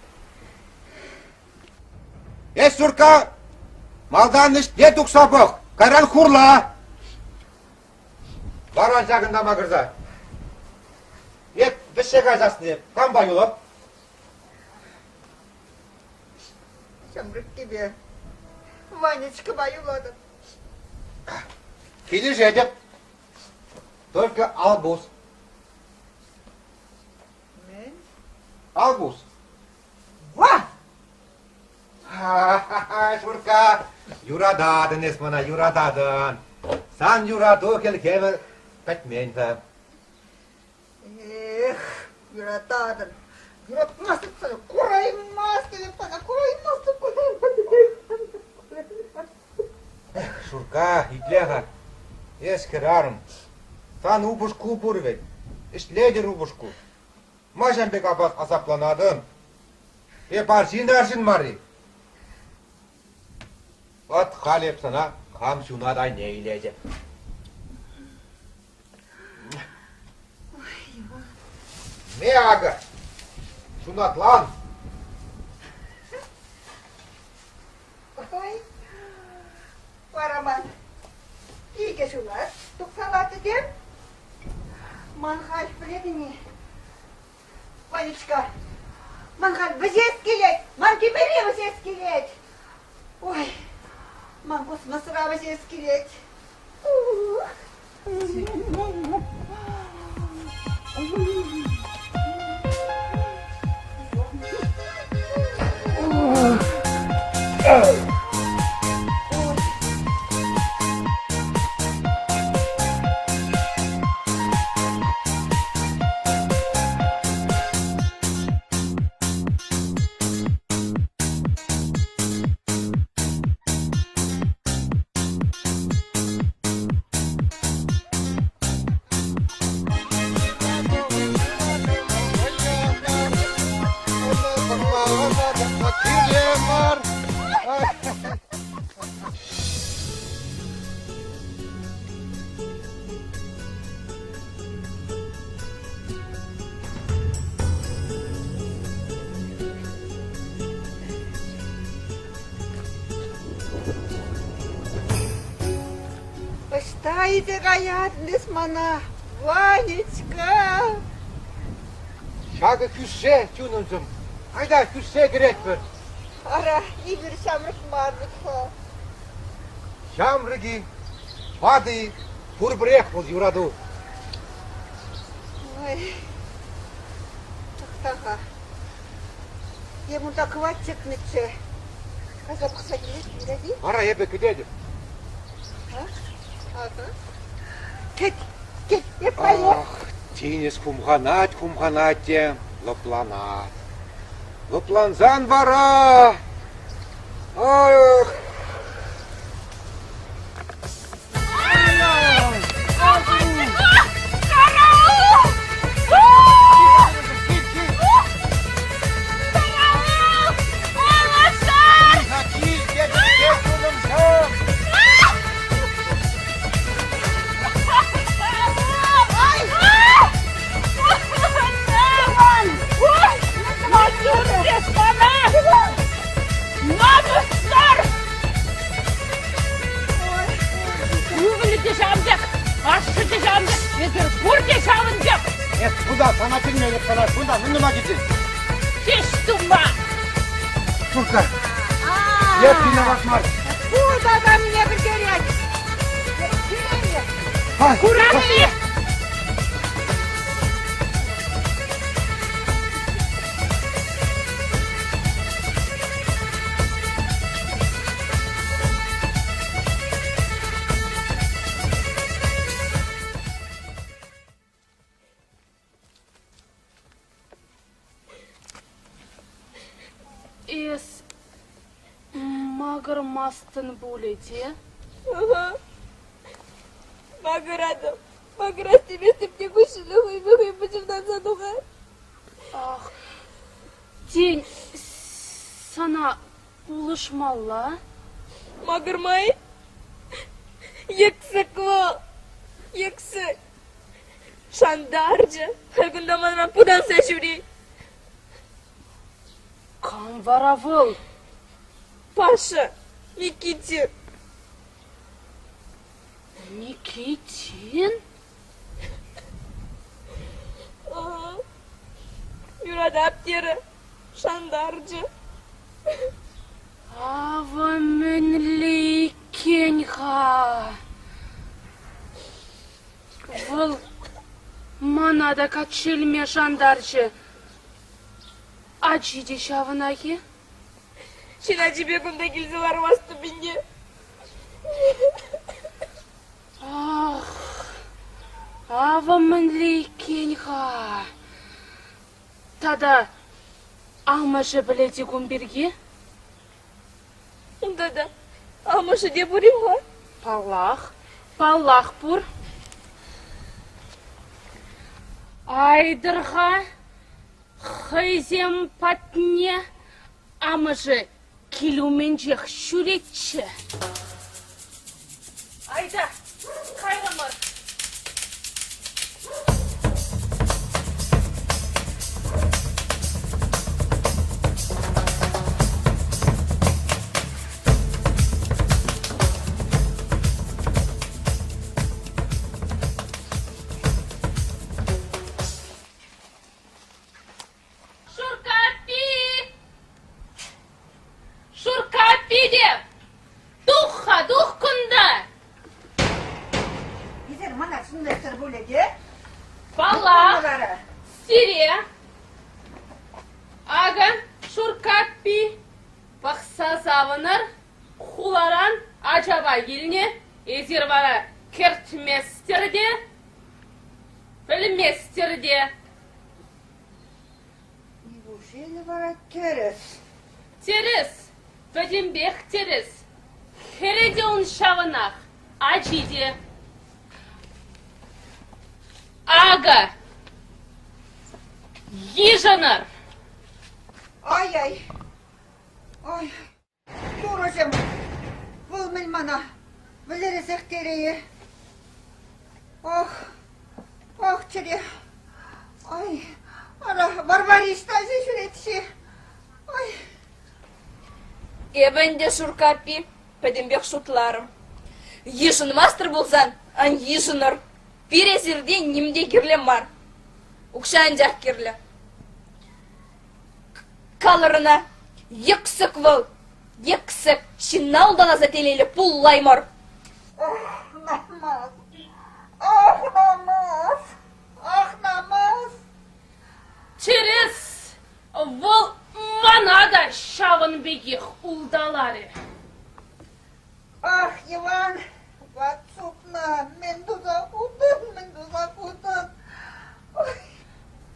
Эс, Сурка, малтан ӗҫне тухса пӑх, кайран хурла. Вара ҫакӑнта макӑрса. Эп вӗҫсе кайсассӑн эп кампа юлӑп?
Ҫамрӑккипе Ванечкӑпа юлатӑп.
Килӗшетӗп. Только албуз.
Мӗн?
Албуз.
Ва!
Шурка, юрататӑн эс мана, юрататӑн. Сан юрату хӗлхемӗ пӗтмен-ха.
Эх, юрататӑн. Юратмастӑп сана, кураймастӑп эп сана, кураймастӑп, кураймастӑп.
Эх, Шурка, итле-ха. Эс хӗрарӑм. Сан упӑшку пур вӗт. Ӗҫлетӗр упӑшку. Ма ҫам пек асапланатӑн? Эп арҫын арҫын мар-и? Вӑт халь эп сана хам ҫунат айне илетӗп. Ме акӑ, ҫунатлан.
Ой, вара ман икӗ ҫунат тухса ларчӗ те. Ман халь пӗлетӗн-и, Ванечка, ман халь вӗҫес килет, ман тӳпере вӗҫес килет. Ой, ман космосра вӗҫес килет. Ӑҫта илсе каятӑн эс мана, Ванечка?
Ҫакӑ хӳссе, чунӑмсем. Айта хӳссе кӗретпӗр.
Ара, эпир ҫамрӑк мар вӗт-ха.
Ҫамрӑк-и, ватӑ-и, пурпӗрех вӑл юрату.
Ой, тӑхта-ха. Эп унта кӑвайт чӗртнӗччӗ. Кайса пӑхса килес юрать-и?
Вара эпӗ кӗтетӗп.
Ага. Кӗт, кӗт, эп кайӑп.
Ах, тинӗс хумханать, хумханать те лӑпланать. Лӑплансан вара... Ах!
Ывӑлӗ те ҫавӑн пек, ашшӗ те ҫавӑн пек, эсир пурте ҫавӑн пек.
Эс кунта сана чӗнмелӗх сана кунта мӗн тума килтӗн?
Ҫеҫ тума.
Шурка, эп виноват мар.
Ку тата мне пӗлтерет.
Куратни!
Эс макӑрмастӑн пулӗ те?
Макӑратӑп. Макӑрас теместӗп те куҫҫулӗ хӑйпе хӑй пӑчӑртанса тухать.
Ах, тен, сана пулӑшмалла?
Макӑрма-и? Йӗксӗк вӑл! Йӗксӗк! Шантарчӗ. Халь кунта манран пытанса ҫӳрет.
Кам вара вӑл?
Паша Никитин.
Никитин?
Юратап терӗ, шантарчӗ.
Авӑ мӗнле иккен-ха. Вӑл мана та качча илме шантарчӗ. Ачи те ҫавӑнах-и?
Ҫын ачипе кунта килсе лармастӑп ӗнтӗ.
Ах, авӑ мӗнле иккен-ха. Тата амӑшӗ пӗлет-и кун пирки?
Унта та амӑшӗ те пур-и-ха?
Паллах, паллах пур. Айтӑр-ха, хӑйсем патне амӑшӗ кил умӗнчех ҫӳретчӗ.
Айта, кайрӑмӑр.
Шуркапи! Шуркапи те! Тух-ха, тух кунта!
Эсир мана чӗнместӗр пулӗ те?
Паллах, сире. Акӑ, Шуркапи, пӑхса савӑнӑр. Хуларан ачапа килнӗ, эсир вара кӗртместӗр те, пӗлместӗр те.
Неужели вара тӗрӗс?
Тӗрӗс, пӗтӗмпех тӗрӗс. Хӗрӗ те ун ҫавӑнах, ачи те. Акӑ, йышӑнӑр!
Ай-ай! Ай! Турӑҫӑм, вӑл мӗн мана вӗлересех терӗ-и? Ох, ох, чӗре. Ай, ара, Варвари ӑҫта ҫӳрет-ши? Ай.
Эпӗ ӗнтӗ, Шуркаппи, пӗтӗмпех шутларӑм. Йышӑнмастӑр пулсан, ан йышӑнӑр. Пире сиртен ним те кирлӗ мар. Укҫа анчах кирлӗ. Калӑр ӑна, йӗксӗк вӑл, йӗксӗк, ҫынна улталаса телейлӗ пулаймӑр.
Ох, намӑс! Ох, намӑс! Ох, намӑс!
Тӗрӗс, вӑл мана та ҫавӑн пекех улталарӗ.
Ах, Иван, ват супнӑ, мӗн туса хутӑн, мӗн туса хутӑн?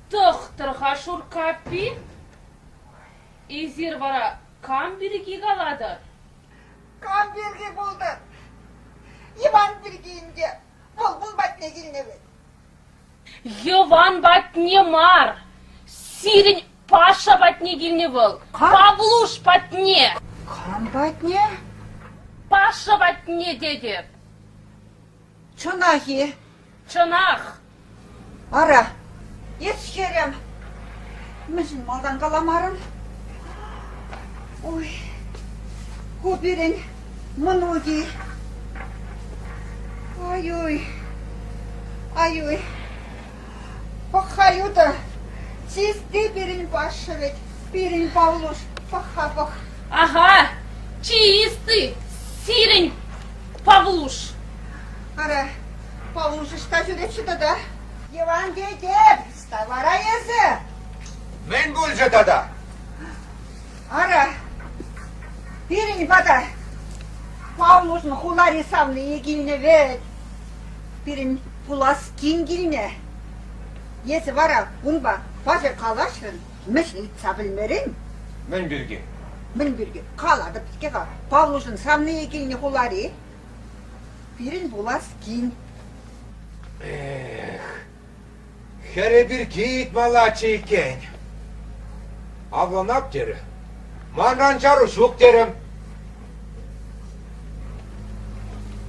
Тӑхтӑр-ха, Шуркаппи. Эсир вара кам пирки калатӑр?
Кам пирки пултӑр? Иван пирки ӗнтӗ. Вӑл ун патне килнӗ вӗт.
Йӑван патне мар, сирӗн Паша патне килнӗ вӑл. Павлуш патне.
Кам патне?
Паша патне тетӗп.
Чӑнах-и?
Чӑнах.
Ара, эс хӗрӗм, мӗншӗн малтан каламарӑн? Ой, ку пирӗн мӑнукӗ. Ай-уй, ай-уй. Пӑх-ха, Юта, чисти пирӗн Паша вӗт, пирӗн Павлуш, пӑх-ха, пӑх.
Ага, чисти сирӗн Павлуш.
Ара, Павлуш ӑҫта ҫӳрет-ши тата? Йӑван тете, ӑҫта вара эсӗ?
Мӗн пулчӗ тата?
Ара, пирӗн пата Павлушӑн хулари савнийӗ килнӗ вӗт. Пирӗн пулас кин килнӗ. Эсӗ вара унпа паҫӑр калаҫрӑн, мӗншӗн ыйтса пӗлмерӗн?
Мӗн пирки?
Мӗн пирки? Калатӑп-ҫке-ха, Павлушӑн савнийӗ килнӗ хулари. Пирӗн пулас кин.
Эх, хӗрӗ пирки ыйтмаллаччӗ иккен. Авланап терӗ. Манран чару ҫук терӗм.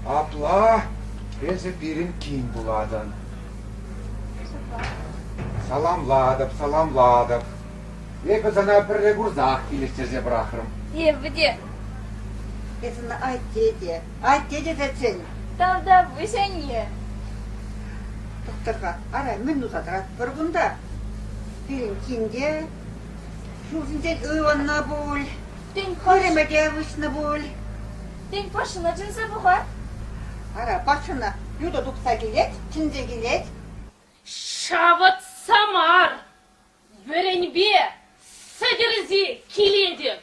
Апла эсӗ пирӗн кин пулатӑн. Саламлатӑп, саламлатӑп. Эпӗ сана пӗрре курсах килӗштерсе пӑрахрӑм.
Эпӗ те.
Эс ӑна атте те, атте тесе чӗн.
Тавтапуҫ, анне.
Тӑхтӑр-ха, ара, мӗн туса тӑратпӑр кунта? Пирӗн кин те ҫулсенчен ывӑннӑ пуль.
Тен,
хырӑмӗ те выҫнӑ пуль.
Тен, Пашӑна чӗнсе пӑхар?
Ара, Пашӑна Люда тупса килет, чӗнсе килет.
Ҫавӑтса мар, вӗренпе сӗтӗрсе килетӗп.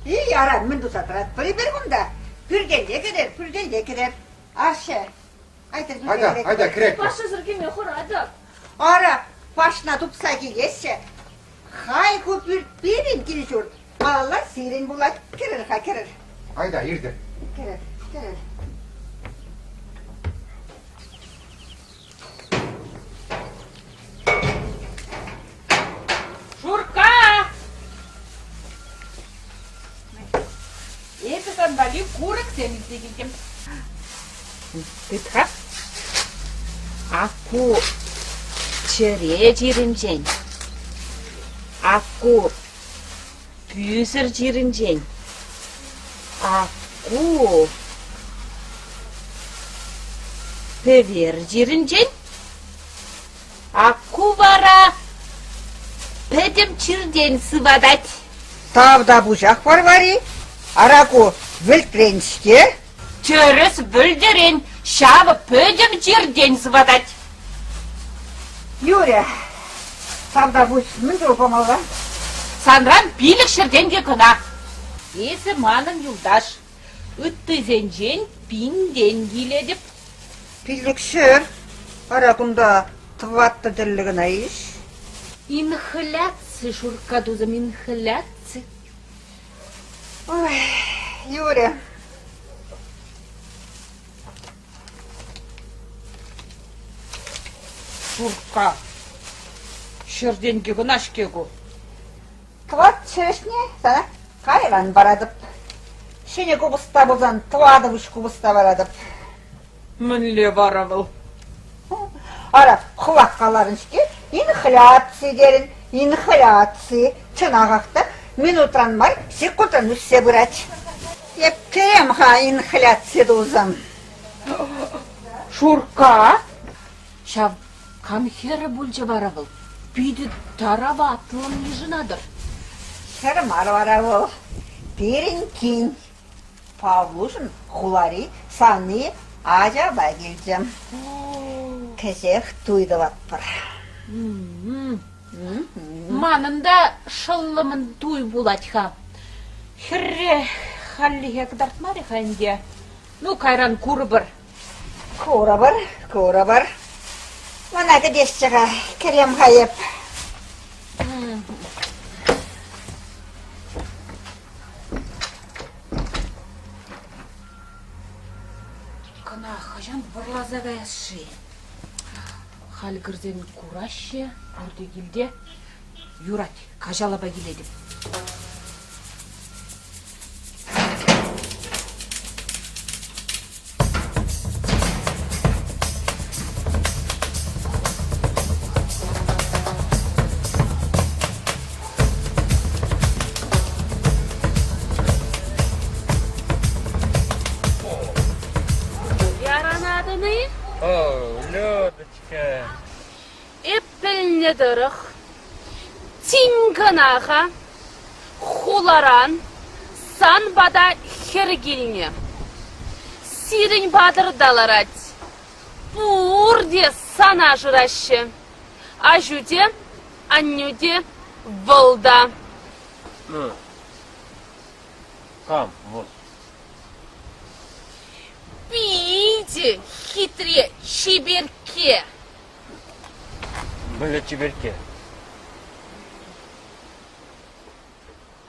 И, ара, мӗн туса тӑратпӑр эпир кунта? Пӳртелле кӗрер, пӳртелле кӗрер. Ашшӗ, айтӑр
Айта, айта, кӗретпӗр.
Пашӑсӑр кӗме хӑратӑп.
Ара, Пашна тупса килеҫҫӗ. Хай ку пӳрт пирӗн кил-ҫурт. Малалла сирӗн пулать. Кӗрӗр-ха, кӗрӗр.
Айта, иртӗр.
Кӗрӗр, кӗрӗр.
Шурка! Эпӗ сан валли курӑксем илсе килтӗм. Тыт-ха. Аку чӗре чирӗнчен, аку пӳсӗр чирӗнчен, аку пӗвер чирӗнчен, Ак ку вара пӗтӗм чиртен сыватать.
Тавтапуҫах, Варвари. Ара ку вӗлтрен-ҫке.
Тӗрӗс вӗлтӗрен, ҫав пӗтӗм чиртен сыватать.
Юрӗ, тавтапуҫ мӗн чул памалла?
Санран 500 тенкӗ кӑна. Эсӗ манӑн юлташ. Ыттисенчен пинтен килетӗп.
500. Ара кунта тӑваттӑ тӗрлӗ кӑна-иҫ.
Инхляци, Шуркка тусӑм, инхляци.
Ой, Юрӗ.
Шуркка, ҫӗртенкӗ кӑна-ҫке ку.
Тӑват ҫӗрӗшне сана кайран паратӑп. Ҫӗнӗ купӑста пулсан тӑватӑ пуҫ купӑста паратӑп.
Мӗнле вара вӑл?
Ара, хӑвах каларӑн-ҫке, инфляци терӗн. Инфляци, чӑнахах та, минутран мар, секундран ӳссе пырать. Эп кӗрем-ха инфляци тусӑм.
Шурка? Ҫав кам хӗрӗ пулчӗ вара вӑл? Питӗ тараватлӑн йышӑнатӑр.
Хӗр мар вара вӑл. Пирӗн кин. Павлушӑн хулари савни ачапа килчӗ. Кӗҫех туй тӑватпӑр.
Манӑн та шӑллӑмӑн туй пулать-ха. Хӗрре хальлӗхе кӑтартмарӗ-ха ӗнтӗ. Ну, кайран курӑпӑр.
Курӑпӑр, курӑпӑр. Мана кӗтесчӗ-ха, кӗрем-ха эп.
Кӑна хӑҫан вӑрласа каяс-ши? Халь кӗрсен кураҫҫӗ, пурте килте. Юрать, каҫалапа килетӗп.
Яранатӑн-и?
О, Людочка.
Эп пӗлнӗ тӑрӑх, тин кӑна-ха хуларан сан пата хӗр килнӗ. Сирӗн патӑрта ларать. Пурте сана шыраҫҫӗ. Аҫу те, аннӳ те, вӑл та.
Ну, кам вӑл?
Питӗ хитре чиперкке.
Мӗнле чиперкке?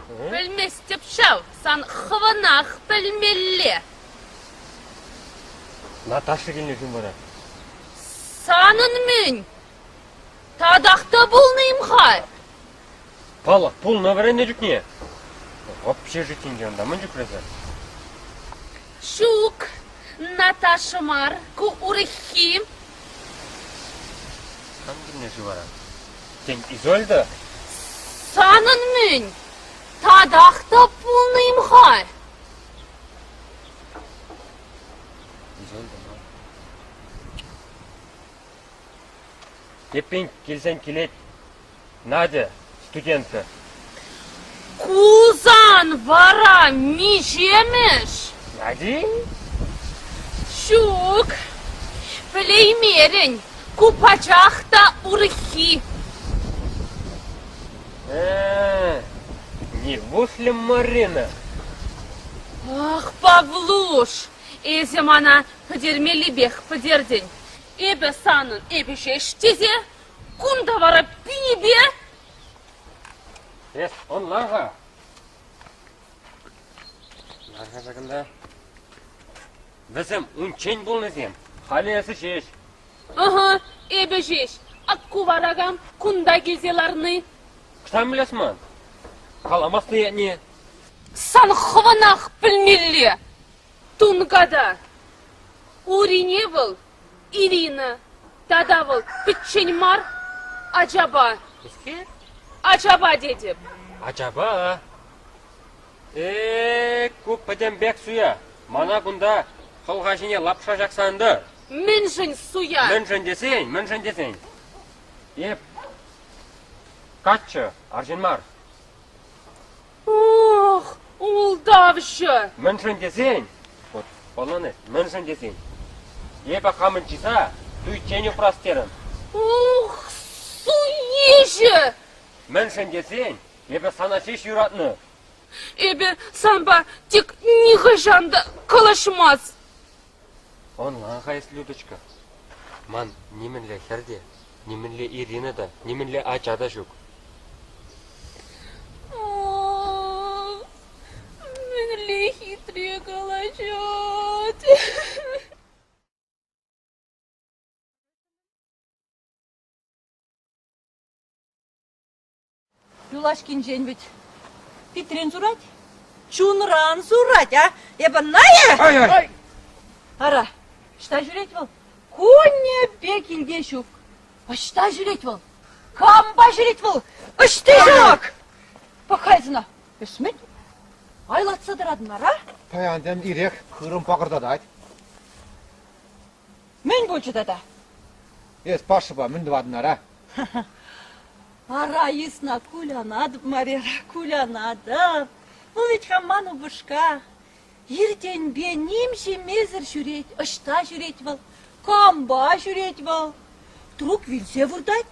Пӗлместӗп ҫав, сан хӑвӑнах пӗлмелле.
Наташа килнӗ-шим вара?
Санӑн мӗн? Татах та пулнӑ-им-ха?
Паллах, пулнӑ вӗреннӗ чухне. Общежитинче унта мӗн чухлӗ-ха?
Ҫук, Наташа мар, ку урӑххи.
Кам килнӗ-ши вара? Тен, Изольда?
Санӑн мӗн? Татах та пулнӑ-им-ха?
Изольда мар. Эппин, килсен килет. Надя, студентка.
Кулсан вара миҫемӗш?
Нади?
Ҫук, пӗлеймерӗн. Ку пачах та урӑххи.
Э, не Марина?
Ах, Павлуш, эсӗ мана пӗтермеллипех пӗтертӗн. Эпӗ санӑн эпӗ ҫеҫ тесе Кунта вара пинӗпе.
Эс ӑнлан-ха. Лар-ха ҫакӑнта. Вӗсем унччен пулнисем, халӗ эсӗ ҫеҫ.
Ӑхӑ, эпӗ ҫеҫ. Ак ку вара кам кунта килсе ларни?
Ӑҫтан пӗлес ман? Каламастӑн ятне.
Сан хӑвӑнах пӗлмелле. Тунката. Урине вӑл Ирина, тата вӑл пӗччен мар, ачапа.
Мӗскер?
Ачапа тетӗп.
Ачапа? Э, ку пӗтӗмпех суя. Мана кунта хӑлха ҫине лапша ҫакса ан тӑр.
Мӗншӗн суя?
Мӗншӗн тесен, мӗншӗн тесен. Эп каччӑ, арҫын мар.
Ох, ултавҫӑ!
Мӗншӗн тесен, вот, ӑнлан мӗншӗн тесен, эпӗ хамӑн чыса туйччен упрас терӗм.
Ух, суеҫӗ!
Мӗншӗн тесен, эпӗ сана ҫеҫ юратнӑ.
Эпӗ санпа тек нихӑҫан та калаҫмас.
Ӑнлан-ха эс, Людочка, ман нимӗнле хӗр те, нимӗнле Ирина та, нимӗнле ача та ҫук.
Мӗнле хитре калаҫать.
Юлашкинчен вӗт питрен сурать, чунран сурать, а? Эпӗ Ная!
Ай-ай!
Ара, ӑҫта ҫӳрет вӑл? Кунӗпе килте ҫук. Ӑҫта ҫӳрет вӑл? Кампа ҫӳрет вӑл? Ӑҫти ҫук? Пӑх-ха сана. Эс мӗн? Айлатса тӑратӑн ара?
Паянтан ирех хырӑм пакӑртатать.
Мӗн пулчӗ тата?
Эс Пашӑпа мӗн тӑватӑн ара?
Ара, йысна, кулянатӑп, Марера, кулянатӑп. Вӑл вӗт-ха ман упӑшка. Иртенпе ним ҫимесӗр ҫӳрет. Ӑҫта ҫӳрет вӑл? Кампа ҫӳрет вӑл? Трук вилсе выртать.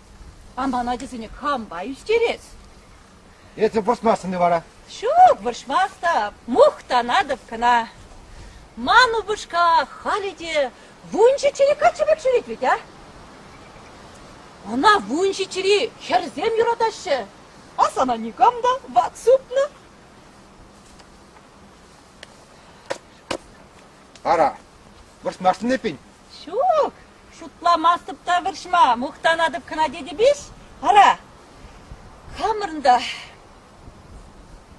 А ман ачасене кампа ӳстерес?
Эсӗ вӑрҫмастӑн-и вара?
Ҫук, вӑрҫмастӑп. Мухтанатӑп кӑна. Ман упӑшка халӗ те вунҫиччӗри каччӑ пек ҫӳрет вӗт, а? Ӑна вунҫиччӗри хӗрсем юратаҫҫӗ. А сана никам та ват супнӑ.
Ара, вӑрҫмастӑн эппин?
Ҫук, шутламастӑп та вӑрҫма, мухтанатӑп кӑна тетӗп-иҫ. Ара, хамӑрӑн та,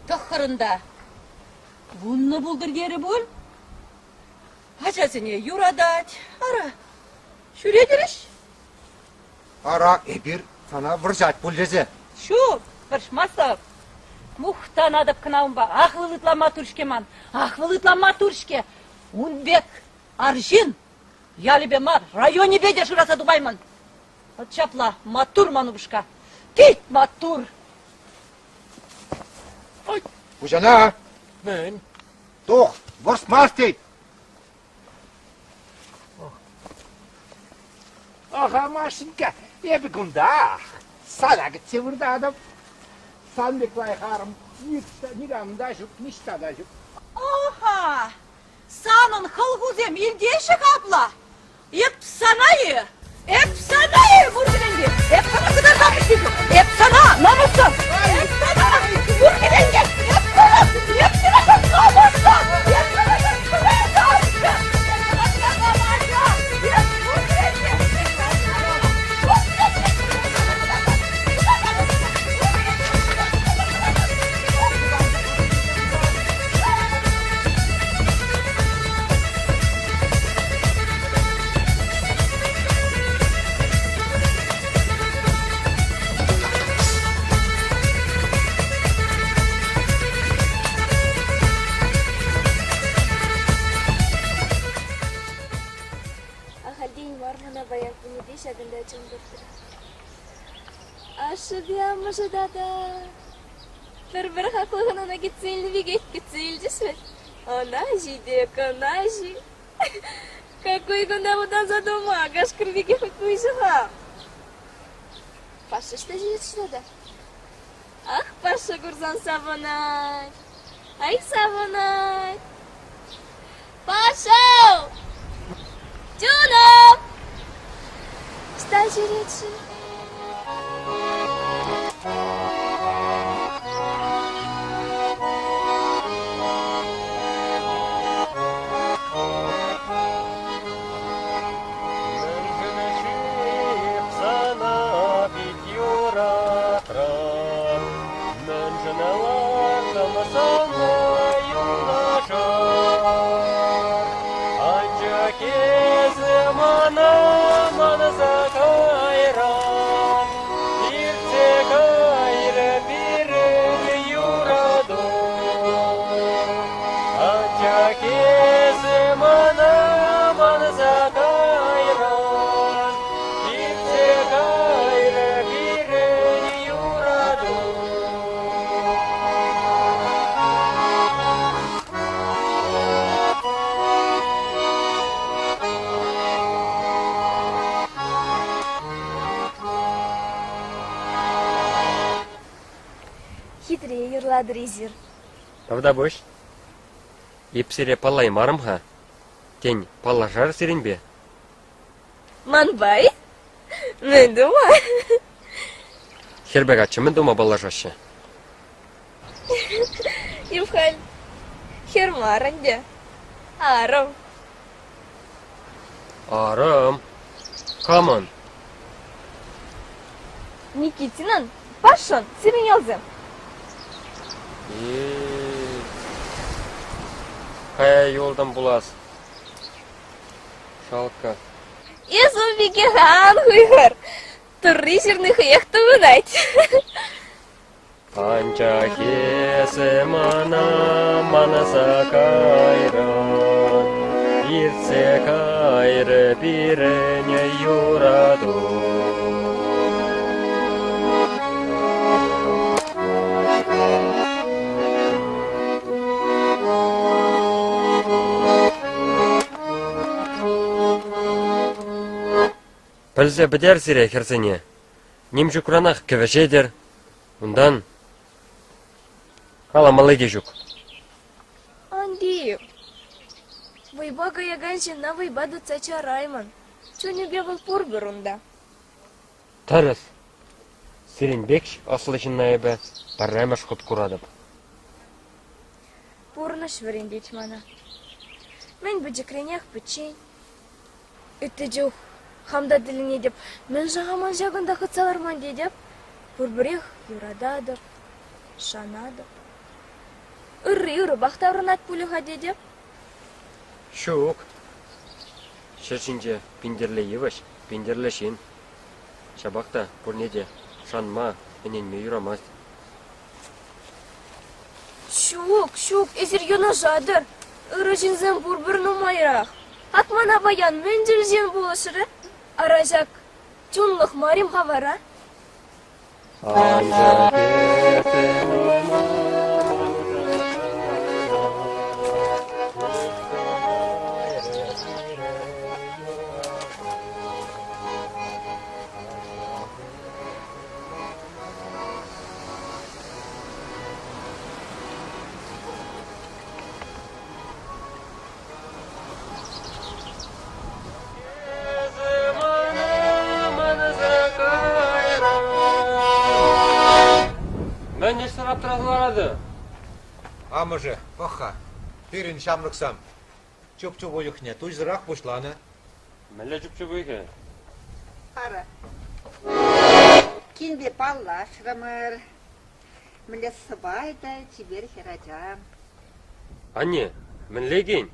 тӑххӑрӑн та вуннӑ пултӑр терӗ пуль. Ачасене юратать. Ара, ҫӳретӗр-иҫ?
Ара, эпир сана вӑрҫать пуль тесе.
Ҫук, вӑрҫмастӑп. Мухтанатӑп кӑна унпа. Ах, вӑл ытла маттур-ҫке ман. Ах, вӑл ытла маттур-ҫке. Ун пек арҫын ялӗпе мар, районӗпе те шыраса тупаймӑн. Вӑт ҫапла, маттур ман упӑшка. Пит маттур.
Ой, Пуҫана!
Мӗн?
Тух, вӑрҫмасть тет.
Ага, Машенька, эпӗ кунтах. Сана кӗтсе выртатӑп. Сан пек лайӑх арӑм никам та ҫук, ниҫта та ҫук.
Аха, санӑн хӑлхусем илтеҫҫӗ капла? Эп сана-и? Эп сана-и, Муркиненке? Эп сана кӑтартам ӗҫтешӗм. Эп сана, намӑссӑр! Эп сана, Муркиненке! Эп сана, эп сана намӑссӑр! Эп сана кӑтартам! Эп сана кӑтартам, ача! Эп Муркиненке! Эп сана!
Ахальтен мар мана паян кунӗпе ҫакӑнта чӑмпӑртрӗ. Ашшӗпе амӑшӗ тата пӗр-пӗр хаклӑ хӑнана кӗтсе илнӗ пекех кӗтсе илчӗҫ вӗт. Ӑна ҫи те кӑна ҫи. Какой кунта вӑтанса тӑма, кашкӑр пекех выҫӑ-ха. Паша ӑҫта ҫӳрет-ши тата? Ах, Паша курсан савӑнать. Ай, савӑнать. Паша! Чунӑм! Ӑҫта ҫӳрет-ши?
Сана пит юратрӑм, мӗншӗн лартӑм сана юнашар? Анчах эсӗ мана манса кайран, иртсе кайрӗ пирӗн юрату. Анчах эсӗ мана манса кайран, иртсе кайрӗ пирӗн юрату.
Хитре юрлатӑр эсир.
Тавтапуҫ. Эп сире паллаймарӑм-ха. Тен, паллашар сирӗнпе?
Манпа-и? Мӗн тума?
Хӗрпе каччӑ мӗн тума паллашаҫҫӗ?
Эп халь хӗр мар ӗнтӗ, арӑм.
Арӑм? Камӑн?
Никитинӑн, Пашӑн, сирӗн ялсем.
Э-э, кая юлтӑм пулас. Шалкка.
Эс ун пекех ан хуйхӑр. Турри ҫырни хӑех тупӑнать.
Анчах эсӗ мана манса кайрӑн, Иртсе кайрӗ пирӗн юрату. Пӗлсе пӗтер сире хӗрсене. Ним ҫукранах кӗвӗҫетӗр. Унтан каламалли те ҫук.
Ан тив, вӑйпа каякан ҫынна вӑйпа тытса чараймӑн. Чунӗпе вӑл пурпӗр унта.
Тӗрӗс. Сирӗн пек ӑслӑ ҫынна эпӗ пӗрремӗш хут куратӑп.
Пурнӑҫ вӗрентет мана. Мӗн пӗчӗкренех пӗччен. Ытти чух хам та тӗлӗнетӗп, мӗншӗн-ха ман ҫакӑнта хытса ларман тетӗп. Пурпӗрех юрататӑп, шанатӑп. Ырри ырӑпах таврӑнать пулӗ-ха тетӗп.
Ҫук. Ҫӗр ҫинче пинтерлӗ йывӑҫ, пинтерлӗ ҫын. Ҫапах та пурне те шанма, ӗненме юрамасть.
Ҫук, ҫук, эсир йӑнӑшатӑр. Ырӑ ҫынсем пурпӗр нумайрах. Ак мана паян мӗн тӗл ҫын пулӑшрӗ? Ара ҫак чунлӑх мар-им-ха вара?
Анчах эсӗ мана Мӗн ӗҫсӗр аптраса ларатӑн?
Амӑшӗ, пӑх-ха, пирӗн ҫамрӑксем чуп-чуп уйӑхне туйсӑрах пуҫланӑ.
Мӗнле чуп-чуп уйӑхӗ?
Ара. Кинпе паллашрӑмӑр. Мӗнле сӑпай та чипер хӗрача.
Анне, мӗнле кин?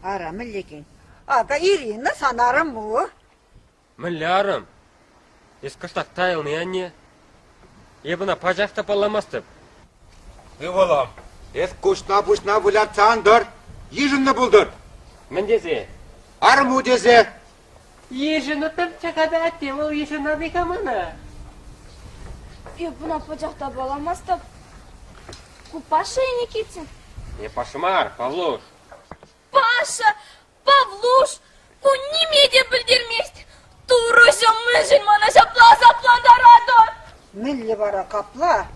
Ара, мӗнле кин? Акӑ Ирина сан арӑму.
Мӗнле арӑм? Эс кӑштах тайӑлни, анне. Эп ӑна пачах та палламастӑп.
Ывӑлӑм, эс куҫна-пуҫна вылятса ан тӑр. Йышӑннӑ пултӑр.
Мӗн тесе?
Арӑму тесе.
Йышӑнӑттӑмччӗ-ха та атте вӑл йышӑнать-и-ха мана?
Эп ӑна пачах та палламастӑп. Ку Паша-и Никитин?
Не Паша мар, Павлуш.
Паша, Павлуш, ку ниме те пӗлтермест. Турӑҫӑм, мӗншӗн мана ҫапла асаплантаратӑн?
Мӗнле вара капла?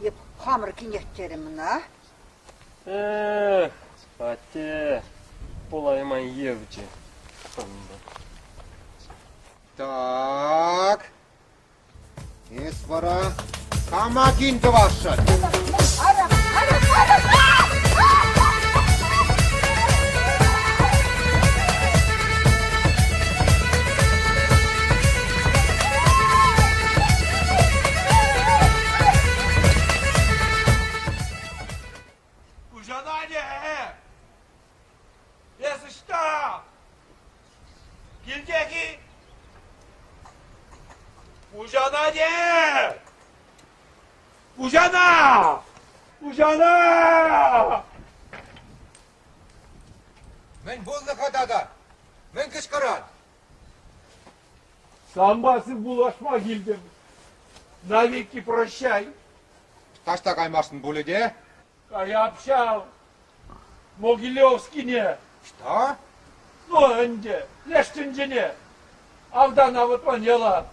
Эп хамӑр кинех терӗм ӑна.
Эх, атте, пулайман евчӗ.
Так. Эс вара кама кин тӑвасшӑн?
Хуҫана Эс ӑҫта? Килтех-и? Хуҫана те! Хуҫана! Хуҫана!
Мӗн пулнӑ-ха тата? Мӗн кӑшкӑран?
Санпа сывпуллашма килтӗм. Навеки прощай.
Таҫта каймастӑн пулӗ те?
Каяп ҫав. Могилевскине.
Что?
Ну ӗнтӗ, леш тӗнчене. Автан авӑтман яла.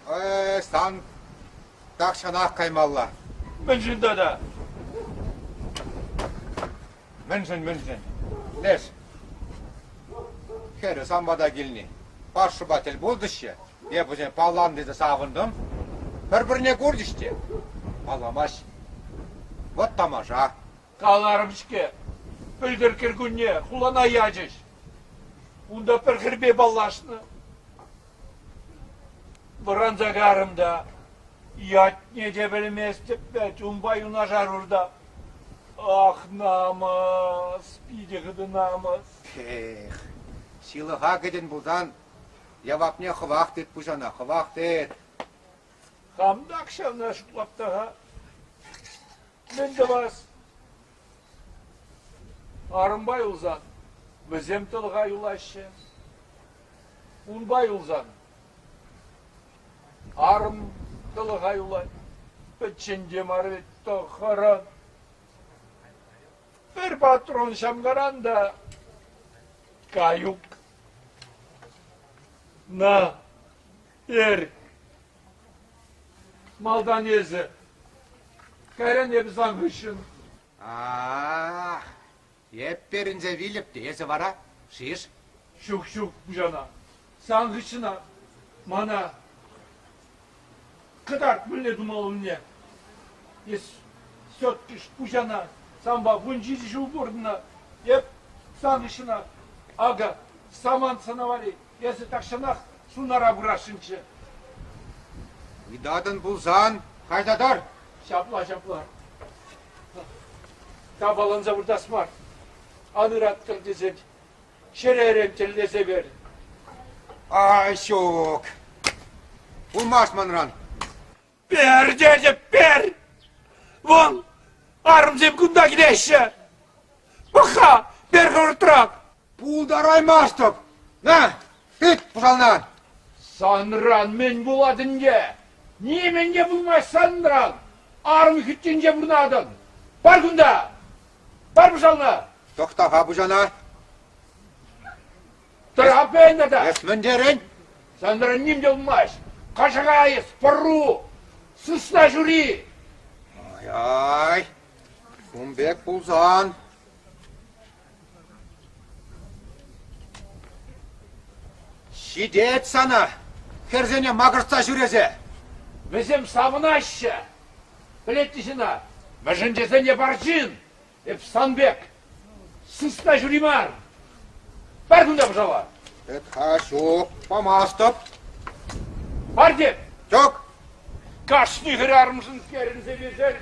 Э, сан тахҫанах каймалла.
Мӗншӗн тата?
Мӗншӗн, мӗншӗн? Леш, хӗрӗ сан пата килни. Пашӑпа тӗл пултӑҫҫӗ. Эп вӗсем палланӑ тесе савӑнтӑм. Пӗр-пӗрне курчӗҫ те. Палламасть. Вӑт тамаша.
Каларӑм-ҫке, пӗлтӗр кӗркунне хулана ячӗҫ. Унта пӗр хӗрпе паллашнӑ. Вӑранса карӑм та ятне те пӗлместӗп вӗт, унпа юнашар выртап. Ах, намӑс, питӗ хытӑ намӑс.
Эх, ҫылӑха кӗтӗн пулсан. Явапне хӑвах тыт пуҫана, хӑвах тыт.
Хам так ҫавна шутлап та-ха. Мӗн тӑвас? Арӑмпа юлсан вӗсем тӑлӑха юлаҫҫӗ. Унпа юлсан арӑм тӑлӑха юлать. Пӗччен те мар вӗт тӑхӑрӑн. Пӗр патрон ҫамкаран та каюк. На, эр. Малтан эсӗ, кайран эпӗ сан хыҫҫӑн.
Ах, эп перӗнсе вилӗп те, эсӗ вара шиш.
Ҫук, ҫук, пуҫана. Сан хыҫҫӑнах мана кӑтарт мӗнле тумаллине. Эс все-таки пуҫана санпа 17 ҫул пурӑннӑ. Эп сан хыҫҫӑнах акӑ самант сана валли эсӗ тахҫанах сунара пырасшӑнччӗ.
Ыйтатӑн пулсан кайса тӑр.
Ҫапла, ҫапла. Тапаланса выртас мар. Ан ыраттӑр тесен чӗререн тӗллесе пер.
Ай, ҫук. Пулмасть манран.
Пер, тетӗп, пер! Вон, арӑмсем кунта килеҫҫӗ. Пӑх-ха, пер хӑвӑртрах.
Пултараймастӑп. На, тыт пӑшална.
Санран мӗн пулать ӗнтӗ? Нимӗн те пулмасть санран. Арӑм хӳттинче пурӑнатӑн. Пар кунта! Пар пӑшална!
Тӑхта-ха пуҫана.
Тӑрап ӗнтӗ та.
Эс мӗн терӗн?
Санран ним те пулмасть. Кашака эс, пӑру, сысна ҫури.
Ай-ай, ун пек пулсан. Ҫитет сана, хӗрсене макӑртса ҫӳресе.
Вӗсем савӑнаҫҫӗ. Пӗлет-и ҫына, мӗншӗн тесен эп арҫын. Эп сан пек сысна ҫури мар. Пар кунта пӑшала.
Эп-ха ҫук, памастӑп.
Пар теп.
Ҫук.
Кашни хӗрарӑмшӑн перӗнсе вилсен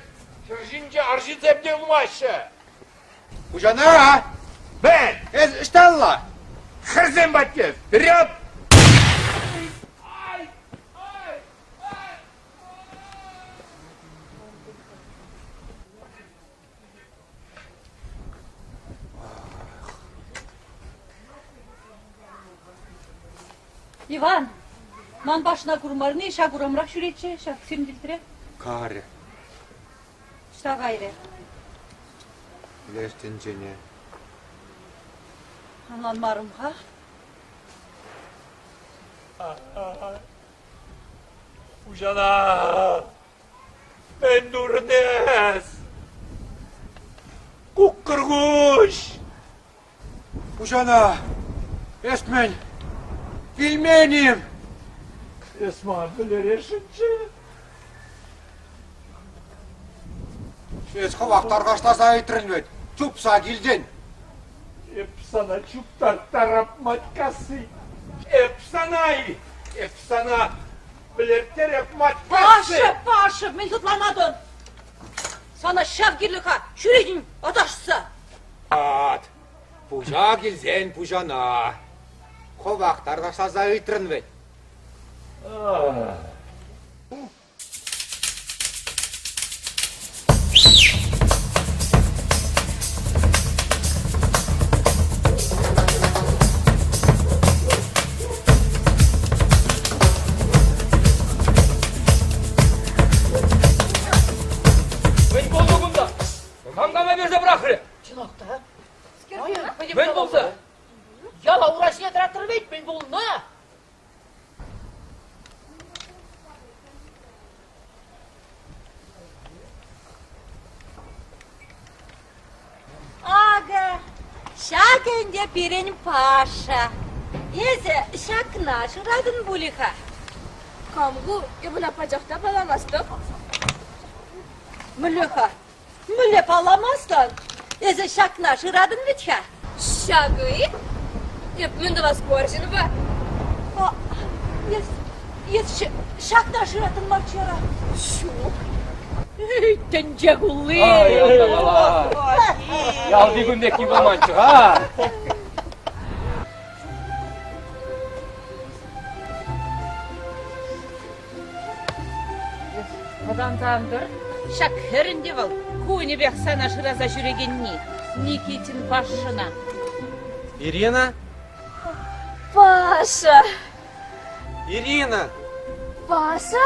ҫӗр ҫинче арҫынсем те юлмаҫҫӗ.
Хуҫана!
Мӗн?
Эс ӑҫталла?
Хӗрсем патне! Вперед!
Иван, ман башна курмарни ҫак урамрах ҫӳретчӗ, ҫак сирӗн
Карӗ.
Ӑҫта кайрӗ?
Леш тӗнчене.
Ӑнланмарӑм-ха.
Хуҫана! Мӗн турӑн эс? Куккӑркуҫ!
Пуҫана, эс мӗн, вилмен-им?
Эс ман вӗлерешӗнччӗ.
Эс хӑвах тархашласа ыйтрӑн вӗт, чупса килтӗн.
Эп сана чуптарттарап, Матькасси. Эп сана-и? Эп сана вӗлерттереп, Матькасси!
Паша, Паша, мӗн хӑтланатӑн? Сана ҫав кирлӗ-ха, ҫӳретӗн аташса.
Ат, пуҫа килсен пуҫана. Хӑвах тархашласа ыйтрӑн вӗт.
Мӗн пулнӑ кунта? Кам кама персе пӑрахрӗ?
Чӑнах та.
Мӗн пулса?
Яла ура ҫине тӑраттӑр вӗт, мӗн пулнӑ? Акӑ, ҫакӑ ӗнтӗ пирӗн Паша. Эсӗ ҫакна шыратӑн пулӗ-ха.
Кам ку? Эп ӑна пачах та палламастӑп.
Мӗнле-ха? Мӗнле палламастӑн? Эсӗ ҫакна шыратӑн вӗт-ха?
Ҫакӑ-и? Эп мӗн тӑвас ку арҫынпа?
А, эс, эс ҫакна шыратӑн марччӗ-ра?
Ҫук.
Эй, тӗнче кулли!
Ай, анталала! Ялти кун пекки пулманччӗ-ха!
Вӑтанса ан тӑр. Ҫак хӗр ӗнтӗ вӑл, кунӗпех сана шыраса ҫӳрекенни, Никитин Пашӑна.
Ирина?
Паша!
Ирина!
Паша?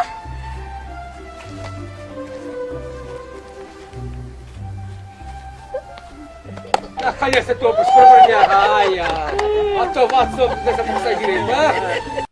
Конечно, топыш пӗр-пӗрне. Ай, а то ватсов тесе пӑхса ҫӳрет, а?